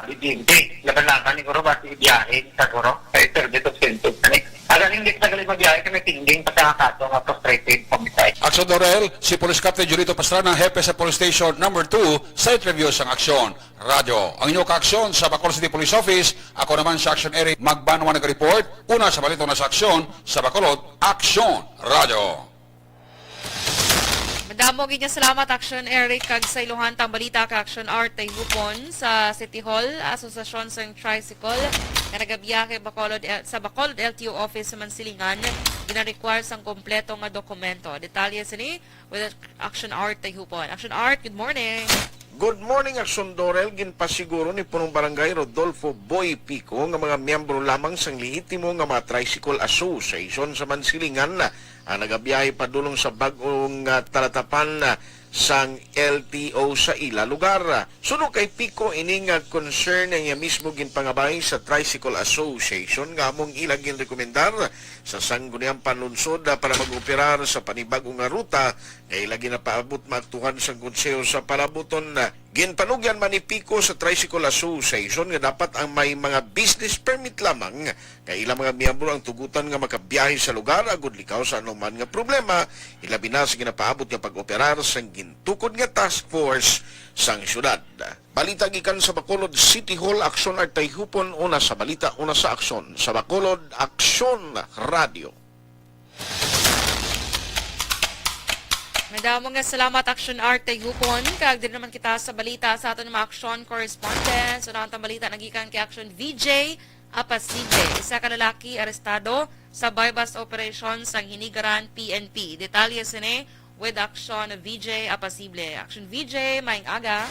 D D M P. Laban-laban ni guro ba si ibiyahin sa guro? Kay service of sentence na ni. Agaling di sa gali magbiyahe kay may pending pa sa kaso nga frustrated homicide. Aksyon Dorel, si Police Captain Julito Pastrana, hepe sa Police Station number two, sa interview sang Aksyon Radyo. Ang inyo kaaksyon sa Bacolod City Police Office, ako naman si Action Eric Magbanwa nag-report. Una sa balita na sa aksyon sa Bacolod, Aksyon Radyo. Madamo gid nga salamat, Action Eric, kag sa iluhan tang balita kay Action Art Tayhupon sa City Hall, Asosasyon sang Tricycle nga nagabiyahe Bacolod, sa Bacolod L T O office sa Mansilingan, gina-require sang kompleto nga dokumento. Detalye sini with Action Art Tayhupon. Action Art, good morning. Good morning, Action Dorel. Ginpasiguro ni Punong Barangay Rodolfo Boy Pico nga mga miyembro lamang sang lehitimo nga mga Tricycle Association sa Mansilingan ang nagabiyahe padulong sa bag-ong, ah, talatapan, ah, sang L T O sa ila lugar. Suno kay Pico, ini nga concern ang iya mismo ginpangabay sa Tricycle Association nga among ila ginrekomendar sa Sangguniang Panlunsod, ah, para mag-operar sa panibag-o nga ruta nga ila ginapaabot maaktuhan sang Konseho sa Palabuton, ah, Ginpanugyan man ni Pico sa Tricycle Association nga dapat ang may mga business permit lamang nga ilang mga miyembro ang tugutan nga makabiyahe sa lugar agud likaw sa anuman nga problema, ilabi na sa ginapaabot nga pag-operar sang gintukod nga task force sang syudad. Balita gikan sa Bacolod City Hall, Aksyon Artay Hupon, una sa balita, una sa aksyon. Sa Bacolod, Aksyon Radio. Madamo nga salamat, Aksyon Artay Hupon. Kag diri naman kita sa balita sa aton mga aksyon correspondents. Una ang balita nagikan kay Aksyon V J Apasible. Isa ka lalaki arestado sa buy-bust operation sang Hinigaran P N P. Detalye sini with Aksyon V J Apasible. Aksyon V J, maayong aga.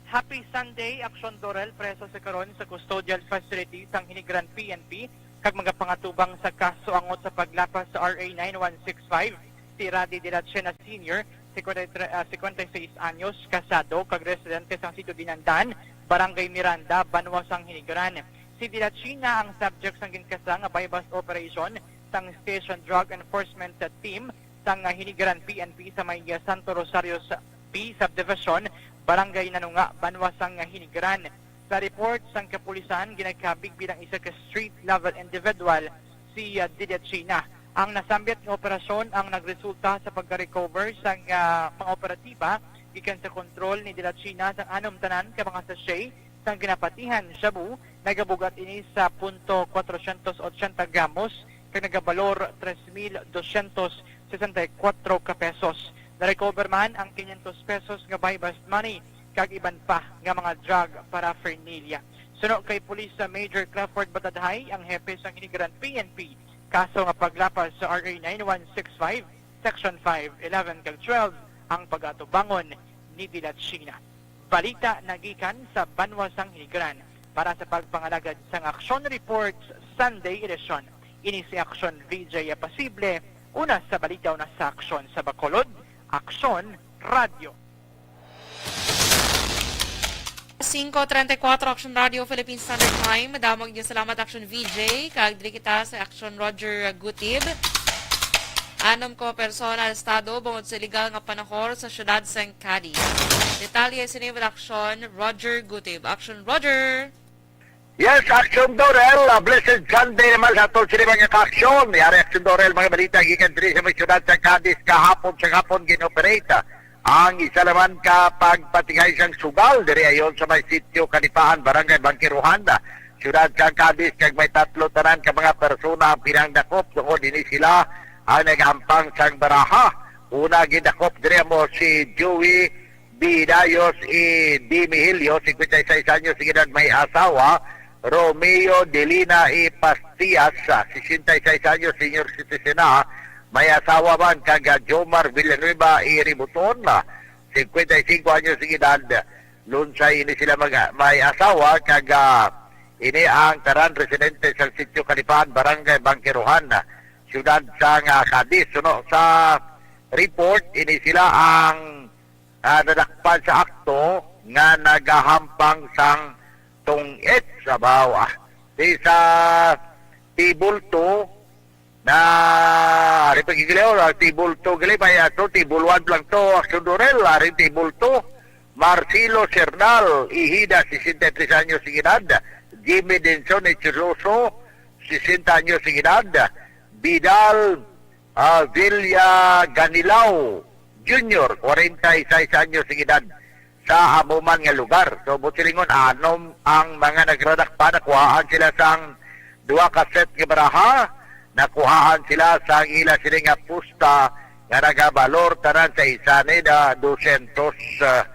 Happy Sunday, Aksyon Dorel. Preso sa karon sa custodial facility sang Hinigaran P N P kag magapangatubang sa kaso angot sa paglapas sa R A nine one six five si Radi de la Chena Senior, cincuenta y tres, ah, cincuenta y seis anyos, kasado kag residente sang Sitio Dinandan, Barangay Miranda, banwa sang Hinigaran. Si de la Chena ang subject sang ginkasa nga buy-bust operation sang Station Drug Enforcement Team sang, ah, Hinigaran P N P sa may, ah, Santo Rosario sa P Subdivision, Barangay Nanunga, banwa sang, ah, Hinigaran. Sa report sang kapulisan, ginakabig bilang isa ka street-level individual si, ah, de la Chena. Ang nasambit nga operasyon ang nagresulta sa pagka-recover sang, ah, mga operatiba gikan sa kontrol ni de la Chena sang anom tanan ka mga sachet sang ginapatihan shabu. Nagabugat ini sa punto kwatrocientos ochenta gramos kag nagabalor tres mil doscientos sesenta y cuatro ka pesos. Na-recover man ang quinientos pesos nga buy-bust money kag iban pa nga mga drug paraphernalia. Suno kay Police Major Clifford Batadhay, ang hepe sang Hinigaran P N P, kaso nga paglapas sa R A nine one six five, Section five, eleven kag twelve ang pagatubangon ni de la Chena. Balita nagikan sa banwa sang Hinigaran. Para sa pagpangalagad sang Aksyon Reports Sunday Edition, ini si Aksyon V J Apasible, una sa balita, una sa aksyon. Sa Bacolod, Aksyon Radio. Cinco treinta y cuatro, Aksyon Radio, Philippine Standard Time. Madamo nga salamat, Aksyon V J. Kag diri kita sa Aksyon Roger Gutib. Anom ka mga persona arestado bangod sa iligal nga panahor sa siyudad sang Cadiz. Detalye sini with Aksyon Roger Gutib. Aksyon Roger! Yes, Aksyon Dorel, ah, blessed Sunday naman sa aton sini mga kaaksyon. Yari Aksyon Dorel, mga balita gikan diri sa may siyudad sa Cadiz kahapon, sa hapon gin-operate ang isa naman ka pagpatigay sang sugal diri ayon sa may Sitio Kalipaan, Barangay Bangkiruhan, siyudad sang Cadiz, kag may tatlo tanan ka mga persona ang pinangdakop tungod ini sila ang nagahampang sang baraha. Una gindakop diri amo si Joey Bidayos E. Dimihilio, cincuenta y seis anyos, edad, may asawa, Romeo Delina E. Pastias, sesenta y seis anyos, senior citizen na, may asawa man, kag, ah, Jomar Villanueva E. Ributon, cincuenta y cinco anyos, edad, lunsay ini sila mag-, may asawa, kag, ah, ini ang tanan residente sa Sitio Kalipaan, Barangay Bangkiruhan, siyudad sang, ah, Cadiz. Suno sa report, ini sila ang ah, nadakpan sa akto nga nagahampang sang tungit sa baw, ah. Di sa table two na, ari pa gigiliw, ah, table two gali, may ato, table one lang to, Aksyon Dorel, ari table two, Marcelo Cernal Ihida, sesenta y tres anyos de edad, Jimmy Denson Echuloso, sesenta anyos de edad, Vidal ah, Villa Ganilao Junior, kwarenta y seis anyos ang edad, sa amo man nga lugar. So, buot silingon, anom ang mga nagradakpan, nakuhaan sila sang duha ka set nga baraha, nakuhaan sila sang ila sini nga pusta nga nagabalor tanan sa isa ni na dosyentos, ah,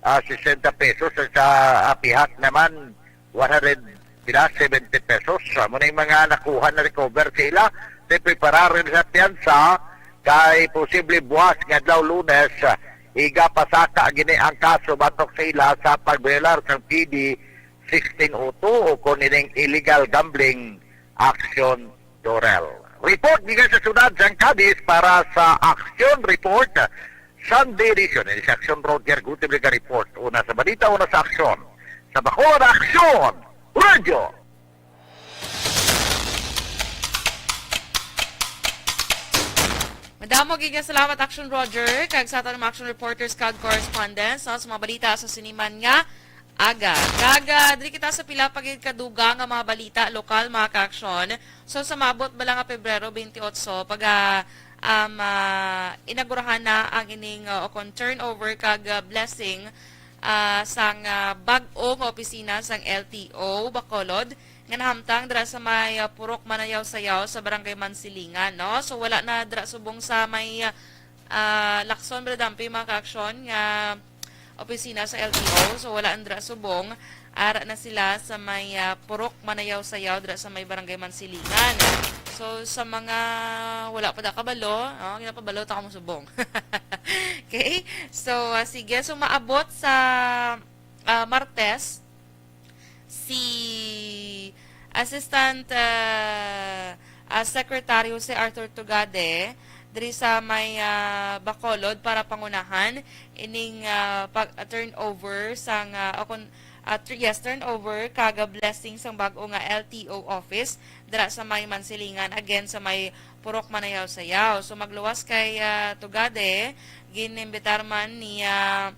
ah, sesenta pesos, sa, ah, pihak naman one hundred pila, seventy pesos. Amo na yung mga nakuha na recover sa ila. Di preparar rin sa piyansa kay posible buwas nga adlaw Lunes, ah, igapasaka gini ang kaso batok sa ila sa pagviolar sang P D sixteen oh two o kung ining illegal gambling action Dorel. Report gikan sa siyudad sang Cadiz para sa Action Report Sunday Edition. Ini si Action Roger Gutib nag-report. Una sa balita, una sa aksyon. Sa Bacolod, Action Radio. Damo gid nga salamat, Action Roger, kag sa aton mga action reporters kag correspondents, no, sa mga balita sa siniman nga aga. Kag, ah, diri kita sa pila pa gid kadugang nga mga balita lokal, mga ka-action. So, sa maabot bala nga Pebrero twenty-eight, pag, ah, um, ah, inaugurahan na ang ining, ah, o kon turnover kag, ah, blessing, ah, sang, ah, bag-o nga opisina sang L T O Bacolod nga nahamtang dira sa may, ah, Purok Manayaw-Sayaw sa Barangay Mansilingan, no? So, wala na dira subong sa may, ah, ah, Lacson, Bradampi, mga ka-action, nga opisina sa L T O. So, wala na dira subong. Ara na sila sa may, ah, Purok Manayaw-Sayaw dira sa may Barangay Mansilingan. So, sa mga wala pa da kabalo, oh, ginapabalo ta kamo subong. Okay? So, ah, sige. So, maabot sa, ah, Martes, si Assistant, ah, ah, Secretary Jose Arthur Tugade diri sa may, ah, Bacolod para pangunahan ining, ah, pag, ah, turnover sang, ah, o kon, ah, tr-, yes, turnover kag blessing sang bag-o nga L T O office dira sa may Mansilingan, again sa may Purok Manayaw-Sayaw. So, magluwas kay, ah, Tugade, ginimbitar man ni, ah,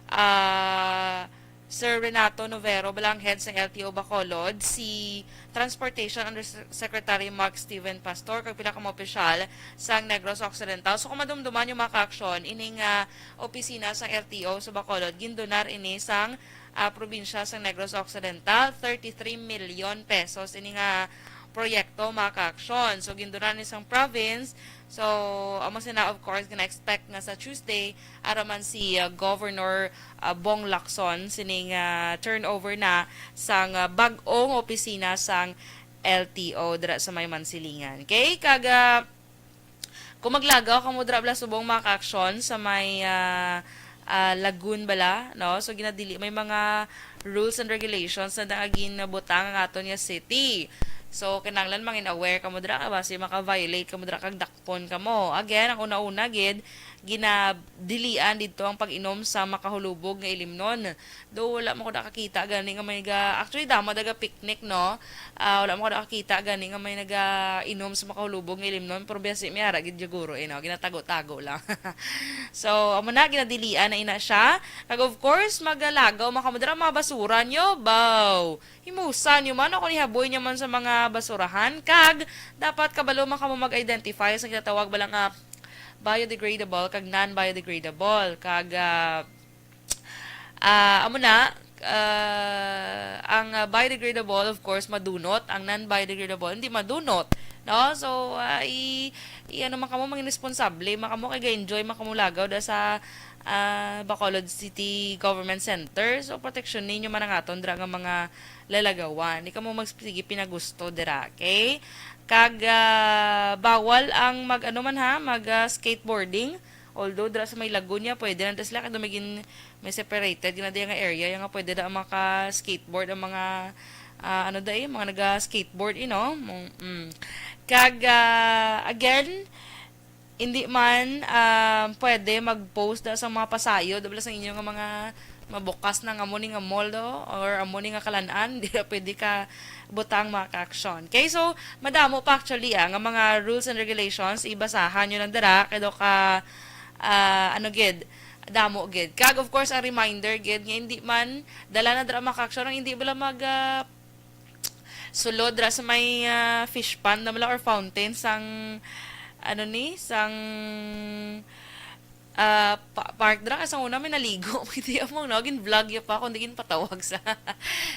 ah, Sir Renato Novero, bala ang head sa L T O Bacolod, si Transportation Undersecretary Mark Steven Pastor, kag pila ka mga opisyal sang Negros Occidental. So, kung madumduman yung mga ka-action, ining, ah, opisina sang L T O sa Bacolod, gindonar ini sang, ah, probinsya sang Negros Occidental, thirty-three million pesos ini nga proyekto, mga ka-action. So, gindonar ni sang province. So, amo sina, of course, gina-expect nga sa Tuesday, ara man si, ah, Governor, ah, Bong Lacson sining, ah, turnover na sang, ah, bag-ong opisina sang L T O dira sa may Mansilingan. Okay? Kag, ah, kung maglagaw kamo dira bala subong, mga ka-action, sa may, ah, ah, Lagun bala, no? So, ginadili, may mga rules and regulations na nga ginabutang ang aton nga city. So, kinahanglan mangin aware kamo dira, kay basi maka-violate kamo dira kag dakpon kamo. Again, ang una-una gid, ginadilian didto ang pag-inom sa makahulubog nga ilimnon. Though wala man ko nakakita gani nga may naga, actually, damo naga-picnic, no? Ah, wala man ko nakakita gani nga may naga-inom sa makahulubog nga ilimnon, pero basi may ara gid siguro, eh, no? Ginatago-tago lang. So, amo na, ginadilian na ina siya. Kag of course, magalagaw man kamo dira mga basura nyo, baw. Himusan nyo man, o kung ihaboy nyo man sa mga basurahan. Kag, dapat kabalo man kamo mag-identify sa ginatawag bala nga biodegradable kag non-biodegradable. Kag, ah, ah, amo na, ah, ang, ah, biodegradable, of course, madunot. Ang non-biodegradable, hindi madunot. No? So, ah, i, i, ano man kamo, maging responsable man kamo, kay ga-enjoy man kamo lagaw da sa, ah, Bacolod City Government Center. So, proteksyon ninyo man ang aton dira nga mga lalagawan. Di kamo magsige pinagusto dira, okay? Kag, ah, bawal ang mag, ano man ha, mag, ah, skateboarding. Although, dira sa may Lagunya, pwede na sila, kay may gin-, may separated, gina nga area, yung nga pwede na maka-skateboard ang mga, ah, ano da eh, mga naga-skateboard, you know? Mm, mm. Kag, ah, again, hindi man, ah, pwede mag-post da sa mga pasayod, wala sa inyo nga mga mabukas na nga amo ni nga mall do, or amo ni nga kalan-an, di na pwede ka butang mga ka-action. Okay, so, madamo pa actually, ah, nga mga rules and regulations, ibasahan nyo lang dira, kay do ka, ah, ano gid, damo gid. Kag, of course, ang reminder gid, nga hindi man, dala na dira mga ka-action, ang hindi bala mag, ah, sulod ra sa may, ah, fish pond na bala or fountain sang, ano ni, sang, ah, pa-, park dra. Sang una may naligo, may di among, no? Gin-vlog ya pa, kundi ginpatawag sa.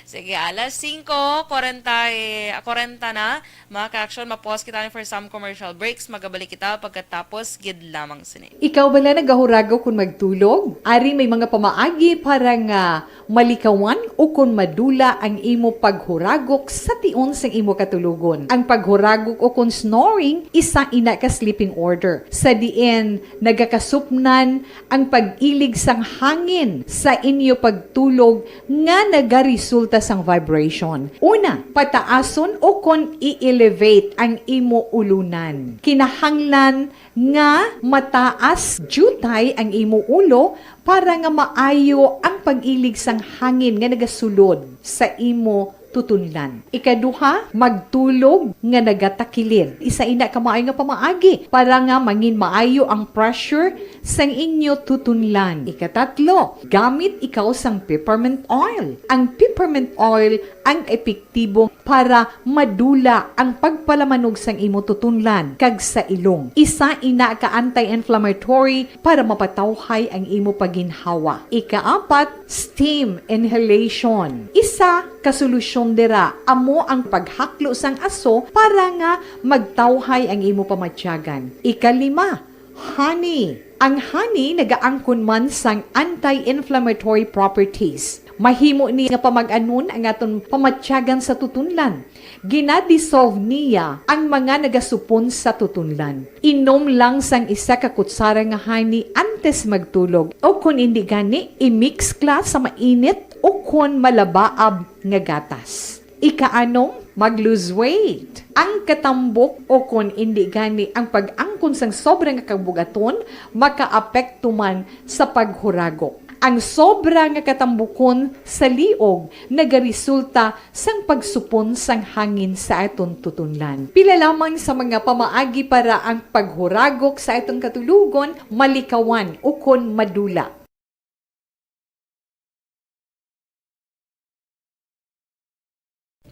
Sige, alas singko kwarenta, eh, kwarenta na. Mga ka-action, ma-pause kita ni for some commercial breaks. Magabalik kita pagkatapos gid lamang sini. Ikaw bala nagahuragok kon magtulog? Ari may mga pamaagi para nga malikawan ukon madula ang imo paghuragok sa tion sang imo katulogon. Ang paghuragok ukon snoring, isa ina ka sleeping order, sa diin nagakasupnan ang pag-ilig sang hangin sa inyo pagtulog nga nagaresulta sang vibration. Una, pataason ukon i-elevate ang imo ulunan. Kinahanglan nga mataas diutay ang imo ulo para nga maayo ang pag-ilig sang hangin nga nagasulod sa imo tutunlan. Ikaduha, magtulog nga nagatakilid. Isa ina ka maayo nga pamaagi para nga mangin maayo ang pressure sang inyo tutunlan. Ikatatlo, gamit ikaw sang peppermint oil. Ang peppermint oil ang epektibo para madula ang pagpalamanog sang imo tutunlan kag sa ilong. Isa ina ka anti-inflammatory para mapatawhay ang imo paginhawa. Ikaapat, steam inhalation. Isa ka solusyon dira amo ang paghaklo sang aso para nga magtawhay ang imo pamatyagan. Ikalima, honey. Ang honey nagaangkon man sang anti-inflammatory properties. Mahimo ni nga pamag-anon ang aton pamatyagan sa tutunlan. Gina-dissolve niya ang mga nagasupon sa tutunlan. Inom lang sang isa ka kutsara nga honey antes magtulog, o kon indi gani, i-mix ka sa mainit o kon malabaab nga gatas. Ikaanom, mag-lose weight. Ang katambok o kon indi gani ang pag-angkon sang sobra nga kabugaton makaapekto man sa paghuragok. Ang sobra nga katambukon sa liog nagaresulta sang pagsupon sang hangin sa aton tutunlan. Pila lamang sa mga pamaagi para ang paghuragok sa aton katulogon malikawan ukon madula.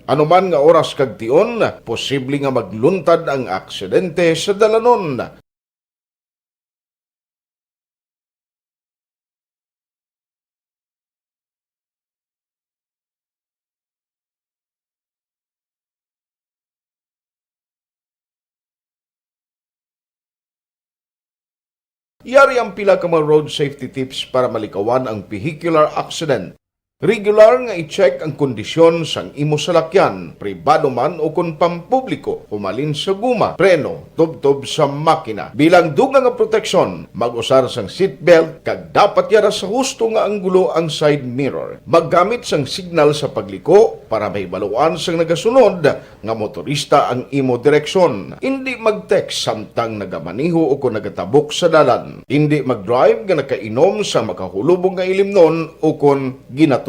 Ano man nga oras kag tion, posible nga magluntad ang aksidente sa dalanon. Yari ang pila ka mga road safety tips para malikawan ang vehicular accident. Regular nga i-check ang kondisyon sang imo salakyan, pribado man o kon pampubliko, humalin sa guma, preno, tubtob sa makina. Bilang dugang nga proteksyon, mag-usar sang seatbelt kag dapat yara sa husto nga anggulo ang side mirror. Maggamit sang signal sa pagliko para mahibaluan sang nagasunod nga motorista ang imo direksyon. Indi mag-text samtang nagamaneho o kon nagatabok sa dalan. Indi mag-drive nga nakainom sa makahulubong nga ilimnon o kon ginatuyo.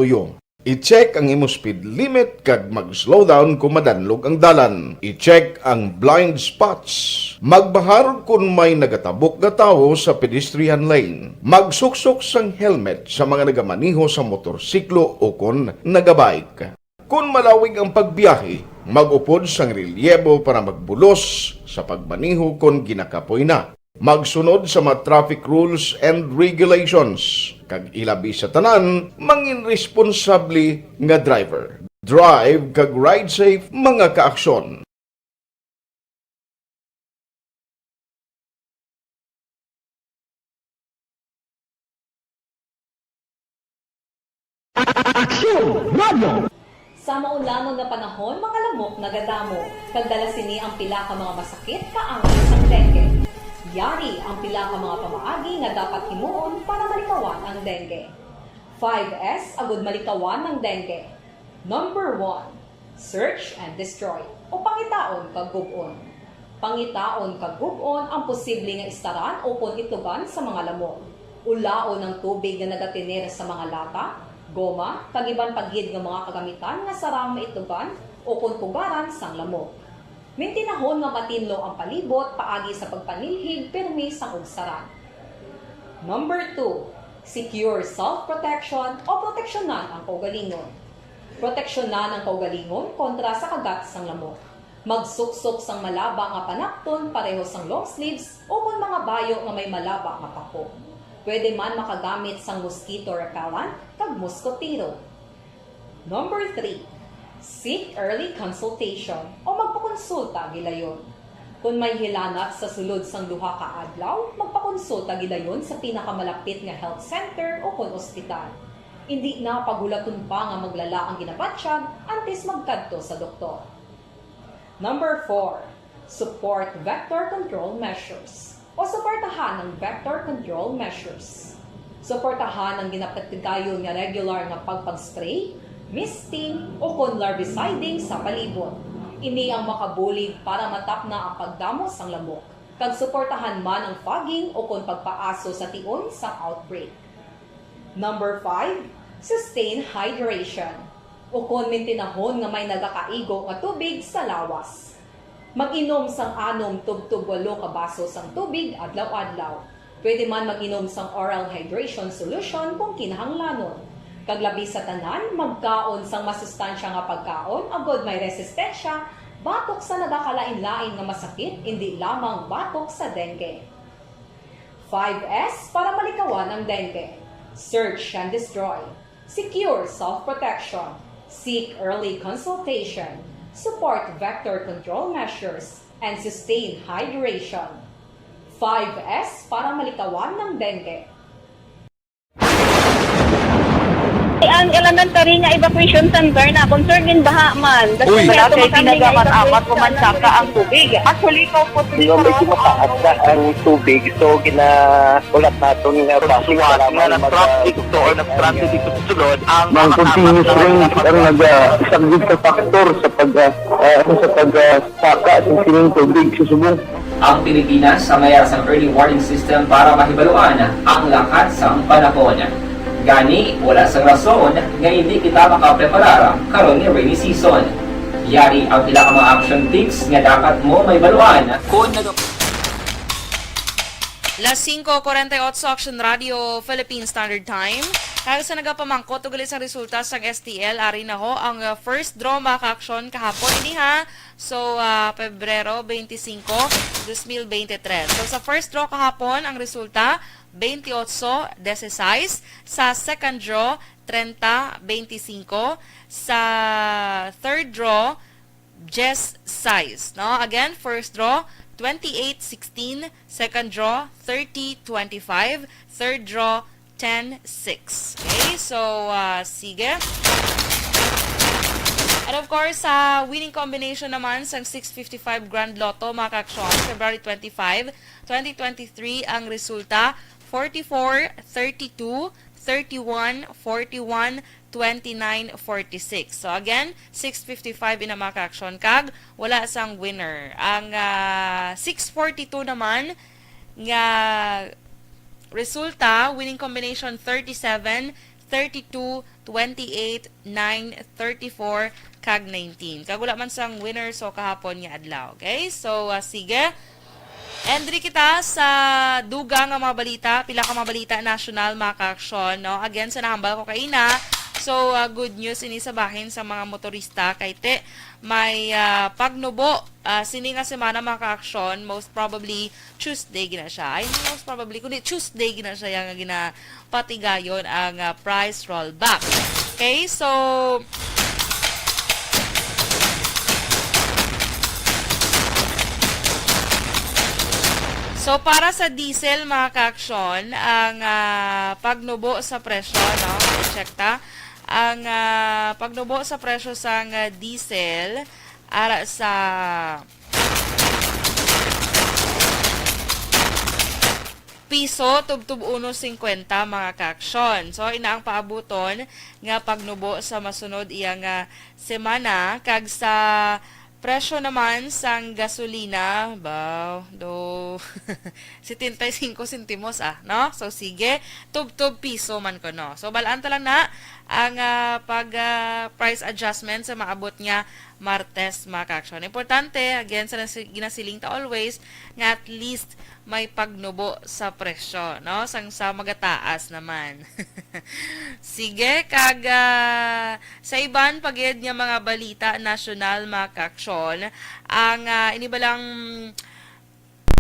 I-check ang imo speed limit kag mag-slow down kon madanlog ang dalan. I-check ang blind spots. Magbahar kon may nagatabok nga tawo sa pedestrian lane. Magsuksok sang helmet sa mga nagamaneho sa motorsiklo o kon nagabike. Kon malawig ang pagbiyahe, mag-upod sang relyebo para magbulos sa pagmaneho kon ginakapoy na. Magsunod sa mga traffic rules and regulations, kag ilabi sa tanan, mangin responsable nga driver. Drive kag ride safe, mga kaaksyon. Aksyon Radio! Sa maulanon nga panahon, mga lamok nagadamo, kag dala sini ang pila ka mga masakit kaangay sang dengue. Yari ang pila ka mga pamaagi nga dapat himuon para malikawan ang dengue. Five S agud malikawan ang dengue. Number one, search and destroy, o pangitaon kag gub-on. Pangitaon kag gub-on ang posible nga istaran ukon itlogan sa mga lamok. Ulaon ang tubig nga nagatener sa mga lata, goma, kag iban pa gid nga mga kagamitan nga sarang maitlogan ukon pugaran sang lamok. Mintinahon nga matinlo ang palibot paagi sa pagpanilhig pirmi sang ugsaran. Number two, secure self-protection o proteksyonan ang kaugalingon. Proteksyonan ang kaugalingon kontra sa kagat sang lamok. Magsuksok sang malaba nga panapton pareho sang long sleeves ukon mga bayo nga may malaba nga pako. Pwede man makagamit sang mosquito repellent kag moskotero. Number three, seek early consultation o magpakonsulta gilayon. Kon may hilanat sa sulod sang duha ka adlaw, magpakonsulta gilayon sa pinakamalapit nga health center ukon ospital. Indi na paghulaton pa nga maglala ang ginabatyag antes magkadto sa doktor. Number four, support vector control measures o suportahan ang vector control measures. Suportahan ang ginapatigayon nga regular nga pagpag-spray, misting, ukon larviciding sa palibot. Ini ang makabulig para matapna ang pagdamo sang lamok, kag suportahan man ang fogging ukon pagpaaso sa tion sang outbreak. Number five, sustain hydration. Ukon mintinahon nga may nagakaigo nga tubig sa lawas. Mag-inom sang anom tubtob walo ka baso sang tubig adlaw-adlaw. Pwede man mag-inom sang oral hydration solution kung kinahanglanon. Kag labi sa tanan, magkaon sang masustansya nga pagkaon agod may resistensya batok sa nagakalain-lain nga masakit, indi lamang batok sa dengue. Five S para malikawan ang dengue. Search and destroy. Secure self-protection. Seek early consultation. Support vector control measures and sustain hydration. Five S para malikawan ng dengue. Ang elementary nga evacuation center na concerned din baha man. Uy. Wala kay tinaga man amat o mansaka ang tubig. Actually, kaupod. Di ba may tumataas na ang tubig? So, ginahulat naton nga base sa lamang nga nag-traffic to or nag-traffic dito sa sulod, ang mga continuous rain ang nagasagdit sa factor sa pag, ah, ah, sa pag, ah, saka sa sining tubig sa subong. Ang Pilipinas sa mayar sang early warning system para mahibaluan ang lakat sang panahon. Gani, wala sang rason nga hindi kita makapreparar karon nga rainy season. Yari ang pila ka mga action tips nga dapat mo mahibaluan kon nag- Las singko kuwarenta y otso, Action Radio, Philippine Standard Time. Kag sa nagapamangkot ugali sang resulta sang S T L, ari na ho ang, uh, first draw, mga ka-aksyon, kahapon ini, ha. So, uh, Pebrero twenty-five, twenty twenty-three. So, sa first draw kahapon, ang resulta, twenty-eight dieciséis. Sa second draw, treinta veinticinco. Sa third draw, dieciséis, no? Again, first draw, twenty-eight sixteen. Second draw, thirty twenty-five. Third draw, ten six. Okay, so, ah, sige. And of course, sa winning combination naman sang six fifty-five Grand Lotto, mga ka-aksyon, February twenty-five, twenty twenty-three, ang resulta, forty-four, thirty-two, thirty-one, forty-one, twenty-nine, forty-six. So again, six fifty-five ina, mga ka-aksyon, kag wala sang winner. Ang, ah, six forty-two naman nga resulta, winning combination thirty-seven, thirty-two, twenty-eight, nine, thirty-four, kag nineteen. Kag wala man sang winner so kahapon nga adlaw. Okay? So, ah, sige. And diri kita sa dugang nga mga balita, pila ka mga balita nasyonal, mga ka-aksyon, no? Again, sa nahambal ko kaina, so, ah, good news ini sa bahin sa mga motorista, kay ti may, ah, pagnubo, ah, sini nga semana, mga ka-aksyon, most probably Tuesday gina siya. Ay, hindi most probably, kundi Tuesday gina siya nga gina patigayon ang, ah, price rollback. Okay, so, so para sa diesel, mga ka-aksyon, ang, ah, pagnubo sa presyo, no? Check ta. Ang, ah, pagnubo sa presyo sang, ah, diesel, ara sa piso tubtob uno cincuenta, mga ka-aksyon. So, ina ang paabuton nga pagnubo sa masunod iya nga semana, kag sa presyo naman sang gasolina, baw, do, setenta y cinco sentimos, ah, no? So, sige, tubtob piso man kuno. So, balaan ta lang na ang, ah, pag, ah, price adjustment sa maabot nga Martes, mga ka-aksyon. Importante, again, sa nasi-, ginasiling ta always, nga at least may pagnubo sa presyo, no? Sang sa magataas naman. Sige, kag, ah, sa iban pa gid nga mga balita nasyonal, mga ka-aksyon, ang, ah, ini balang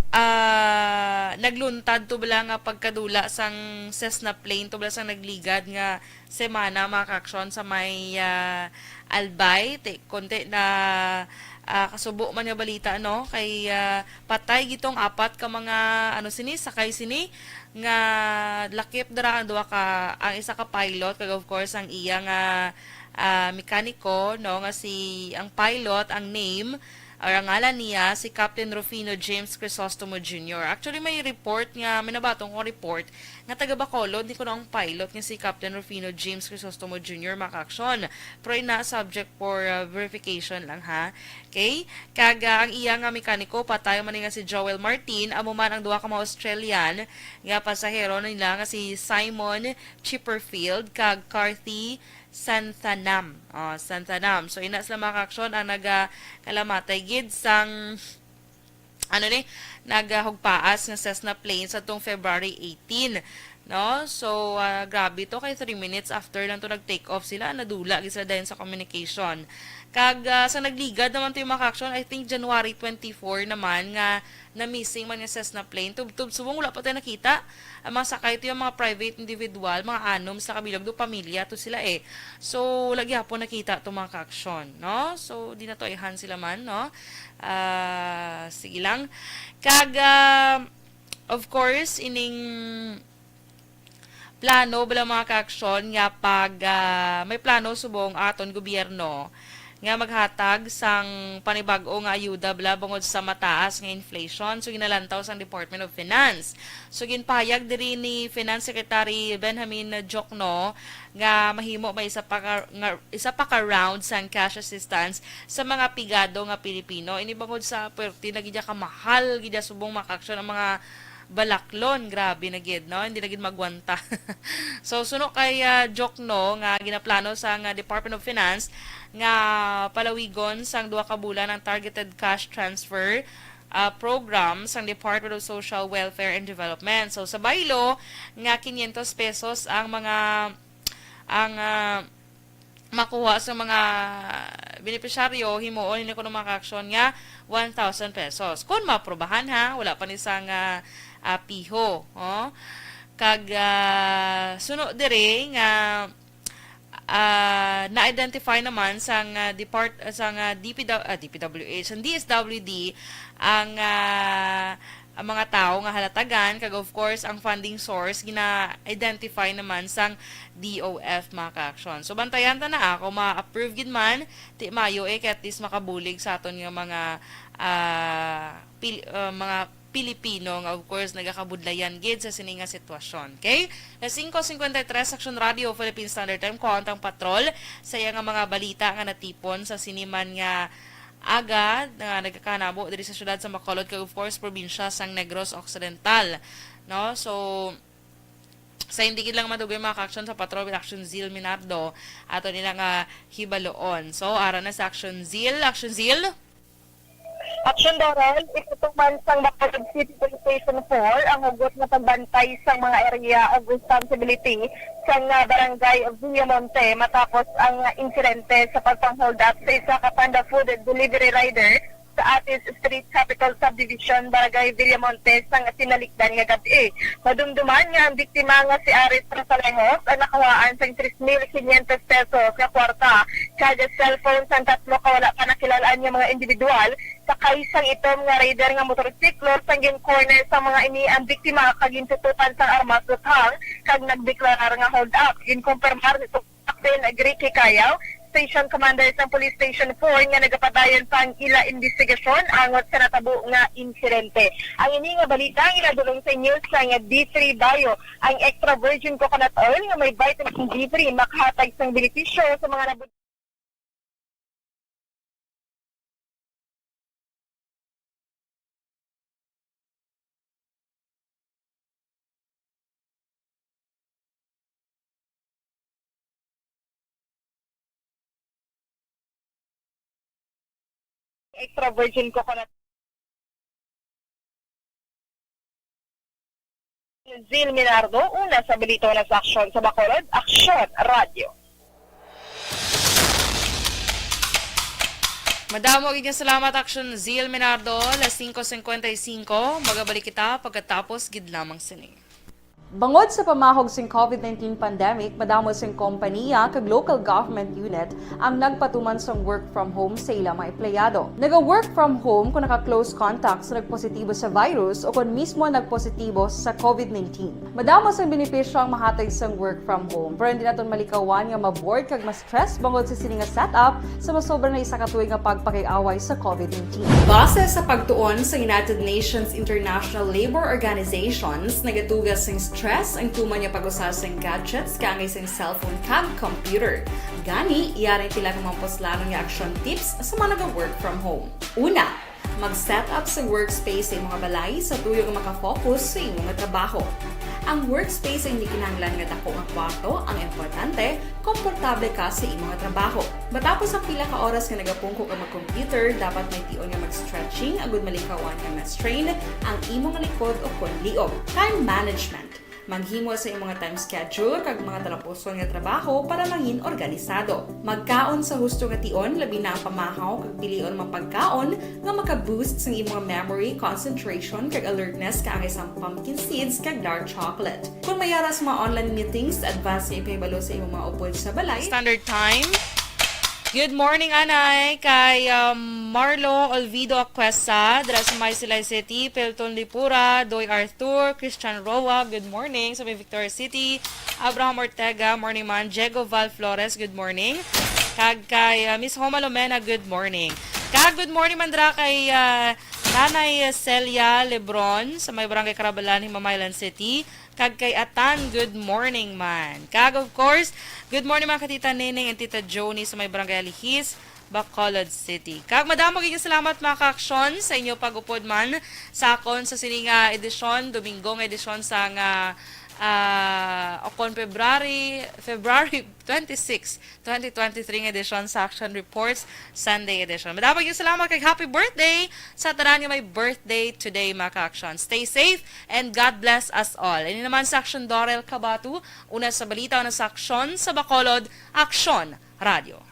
ah, nagluntad to bala nga pagkadula sang Cessna plane to bala sang nagligad nga semana, mga ka-aksyon, sa may, ah, Albay. Ti-, konti na, ah, kasubo man nga balita, no? Kay, ah, patay gid tong apat ka mga, ano sini, sakay sini, nga lakip dira ang duha ka, ang isa ka pilot, kag of course ang iya nga, ah, mekaniko, no, nga si, ang pilot, ang name, or ang ngalan niya, si Captain Rufino James Crisostomo Junior. Actually, may report nga, may nabaton kong report nga taga Bacolod, ni kuno ang pilot nga si Captain Rufino James Crisostomo Junior, mga kaaksyon. Pero ina, subject for, uh, verification lang, ha. Okay? Kag, uh, ang iya nga mekaniko, patay man nga si Joel Martin, amo man ang duha ka mga Australian nga pasahero nila nga si Simon Chipperfield kag Carthy Santhanam. Oh, Santhanam. So, ina sila, mga kaaksyon, ang nagakalamatay gid sang ano ni, naghugpaas nga Cessna plane sa tong February eighteen, no? So, ah, grabe to, kay three minutes after lang to nag-take off sila, nadula gid sila dayon sa communication. Kag, ah, sa nagligad naman to yung mga kaaksyon, I think January twenty-four naman nga na-missing man nga Cessna plane. Tubtob subong wala pa tayo nakita. Ang mga sakay to yung mga private individual, mga anom sa kabilang do pamilya to sila eh. So, wala gyapon nakita to mga kaaksyon, no? So, di na to ayhan sila man, no? Ah, sige lang. Kag, ah, of course, ining plano bala, mga kaaksyon, nga pag, ah, may plano subong aton gobyerno nga maghatag sang panibag-o nga ayuda bala bangod sa mataas nga inflation. So, ginalantaw sang Department of Finance. So, ginpahayag diri ni Finance Secretary Benjamin Diokno nga mahimo may isa pa ka, nga, isa pa ka round sang cash assistance sa mga pigado nga Pilipino. Ini bangod sa pwerte na gid kamahal gid subong, mga kaaksyon, ang mga balaklon. Grabe na gid, no? Hindi na gid magwanta. So, suno kay, ah, Diokno nga ginaplano sang, ah, Department of Finance nga palawigon sang duha ka bulan ang targeted cash transfer, ah, program sang Department of Social Welfare and Development. So, sa baylo nga quinientos pesos ang mga, ang, ah, makuha sa mga benepisyaryo, himuon ni kuno, mga kaaksyon, nga one thousand pesos. Kung maaprubahan, ha, wala pa ni sang, ah, ah, piho, oh. Kag, ah, suno diri nga, ah, na-identify naman sang, ah, depart-, sang, ah, D P W, ah, D P W H, sang D S W D ang, ah, ang mga tawo nga halatagan, kag of course, ang funding source gina-identify naman sang D O F, mga kaaksyon. So, bantayan ta na, ah, kung ma-approve gid man, ti maayo eh, kay at least makabulig sa aton nga mga, ah, Pil-, ah, mga Pilipino nga, of course, nagakabudlayan gid sa sini nga sitwasyon. Okay? Alas singko cincuenta y tres, Action Radio, Philippine Standard Time, kuhaon ta ang patrol sa iya nga mga balita nga natipon sa sini man nga aga nga nagakahanabo diri sa siyudad sa Bacolod kag, of course, probinsya sang Negros Occidental, no? So, sa hindi gid lang madugay, mga kaaksyon, sa patrol with Action Zil Minardo, ato nila nga hibaloon. So, ara na sa Action Zil. Action Zil? Action Doral, ipatuman sang Bacolod City Police Station four ang hugot nga pagbantay sang mga area of responsibility sang, ah, barangay Villamonte matapos ang insidente sa pagpang-hold up sa isa ka Panda Food Delivery Rider sa Atis Street, Capitol Subdivision, Barangay Villamonte, sang tinalikdan nga gab-i. Madumduman nga ang biktima nga si Aris Rosalejos ang nakuhaan sang tres mil quinientos pesos nga kwarta kag cellphone sang tatlo ka wala pa nakilal-an nga mga individual, sakay sang itom nga Raider nga motorsiklo. Sang gin-corner sang mga ini ang biktima kag gintutukan sang armas luthang kag nagdeklarar nga hold up. Ginkumpirmar ni Captain Ricky Cayaw, Station Commander sang Police Station four, nga nagapadayon pa ang ila investigasyon angot sa natabo nga insidente. Ang ini nga balita ang iladulong sa inyo sang D three Bio, ang extra virgin coconut oil nga may vitamin D three, makahatag sang benepisyo sa mga nabud- Extra virgin coconut. Zil Minardo, una sa balita, una sa aksyon sa Bacolod, Aksyon Radio. Madamo gid nga salamat, Action Zil Minardo. Alas singko cincuenta y cinco, magabalik kita pagkatapos gid lamang sini. Bangod sa pamahog sing COVID nineteen pandemic, madamo sing kompanya kag local government unit ang nagpatuman sang work from home sa ila mga empleyado. Naga-work from home kung naka-close contact sa nagpositibo sa virus o kon mismo nagpositibo sa COVID nineteen. Madamo sang benepisyo ang mahatag sang work from home, pero hindi naton malikawan nga ma-bored kag ma-stress bangod sa sini nga setup sa masobra na isa ka tuig nga pagpakig-away sa COVID nineteen. Base sa pagtuon sa United Nations International Labour Organizations, nagatuga sing Stress ang tuman nga pag-usa sing gadgets kaangay sing cellphone kag computer. Gani, yari pila ka mga puslanon nga action tips sa mga naga-work from home. Una, mag-set up sa workspace sa imong balay sa tuyo nga makafocus sa imong trabaho. Ang workspace ay hindi kinahanglan nga dako nga kwarto, ang importante, komportable ka sa imong trabaho. Matapos ang pila ka oras nga nagapungko ka mag-computer, dapat may tion nga mag-stretching agud malikawan nga ma-strain ang imong likod o kon liog. Time management. Maghimo sa imong time schedule kag mga talapuson nga trabaho para mangin organisado. Magkaon sa husto nga tion, labi na ang pamahaw kag pilion mga pagkaon nga maka-boost sa imong memory, concentration kag alertness kaangay sang pumpkin seeds kag dark chocolate. Kung may ara sa mga online meetings, advance nga ipahibalo sa imong mga upod sa balay. Standard time. Good morning, anay, kay, um, Marlo Olvido Aquesa, dira sa May Silay City, Pelton Lipura, Doy Arthur, Christian Roa, good morning, sa may Victoria City, Abraham Ortega, morning man, Diego Val Flores, good morning, kag kay, uh, Miss Homa Lomena, good morning, kag good morning man dira kay, uh, Nanay Celia Lebron, sa may Barangay Carabalan, Himamaylan City, kag kay Atan, good morning man. Kag of course, good morning man kay Tita Neneng and Tita Joni sa may Barangay Alihis, Bacolod City. Kag madamo gid nga salamat, mga ka-aksyon, sa inyo pag-upod man sa akon sa sini nga edisyon, Domingo nga edisyon sa nga, ah, o kon February, February twenty-six, twenty twenty-three nga edisyon sa Action Reports, Sunday edition. Madamo gid nga salamat kag happy birthday sa tanan nga may birthday today, mga ka-aksyon. Stay safe and God bless us all. Ini naman sa Aksyon, Dorel Cabatu, una sa balita, una sa aksyon sa Bacolod, Aksyon Radio.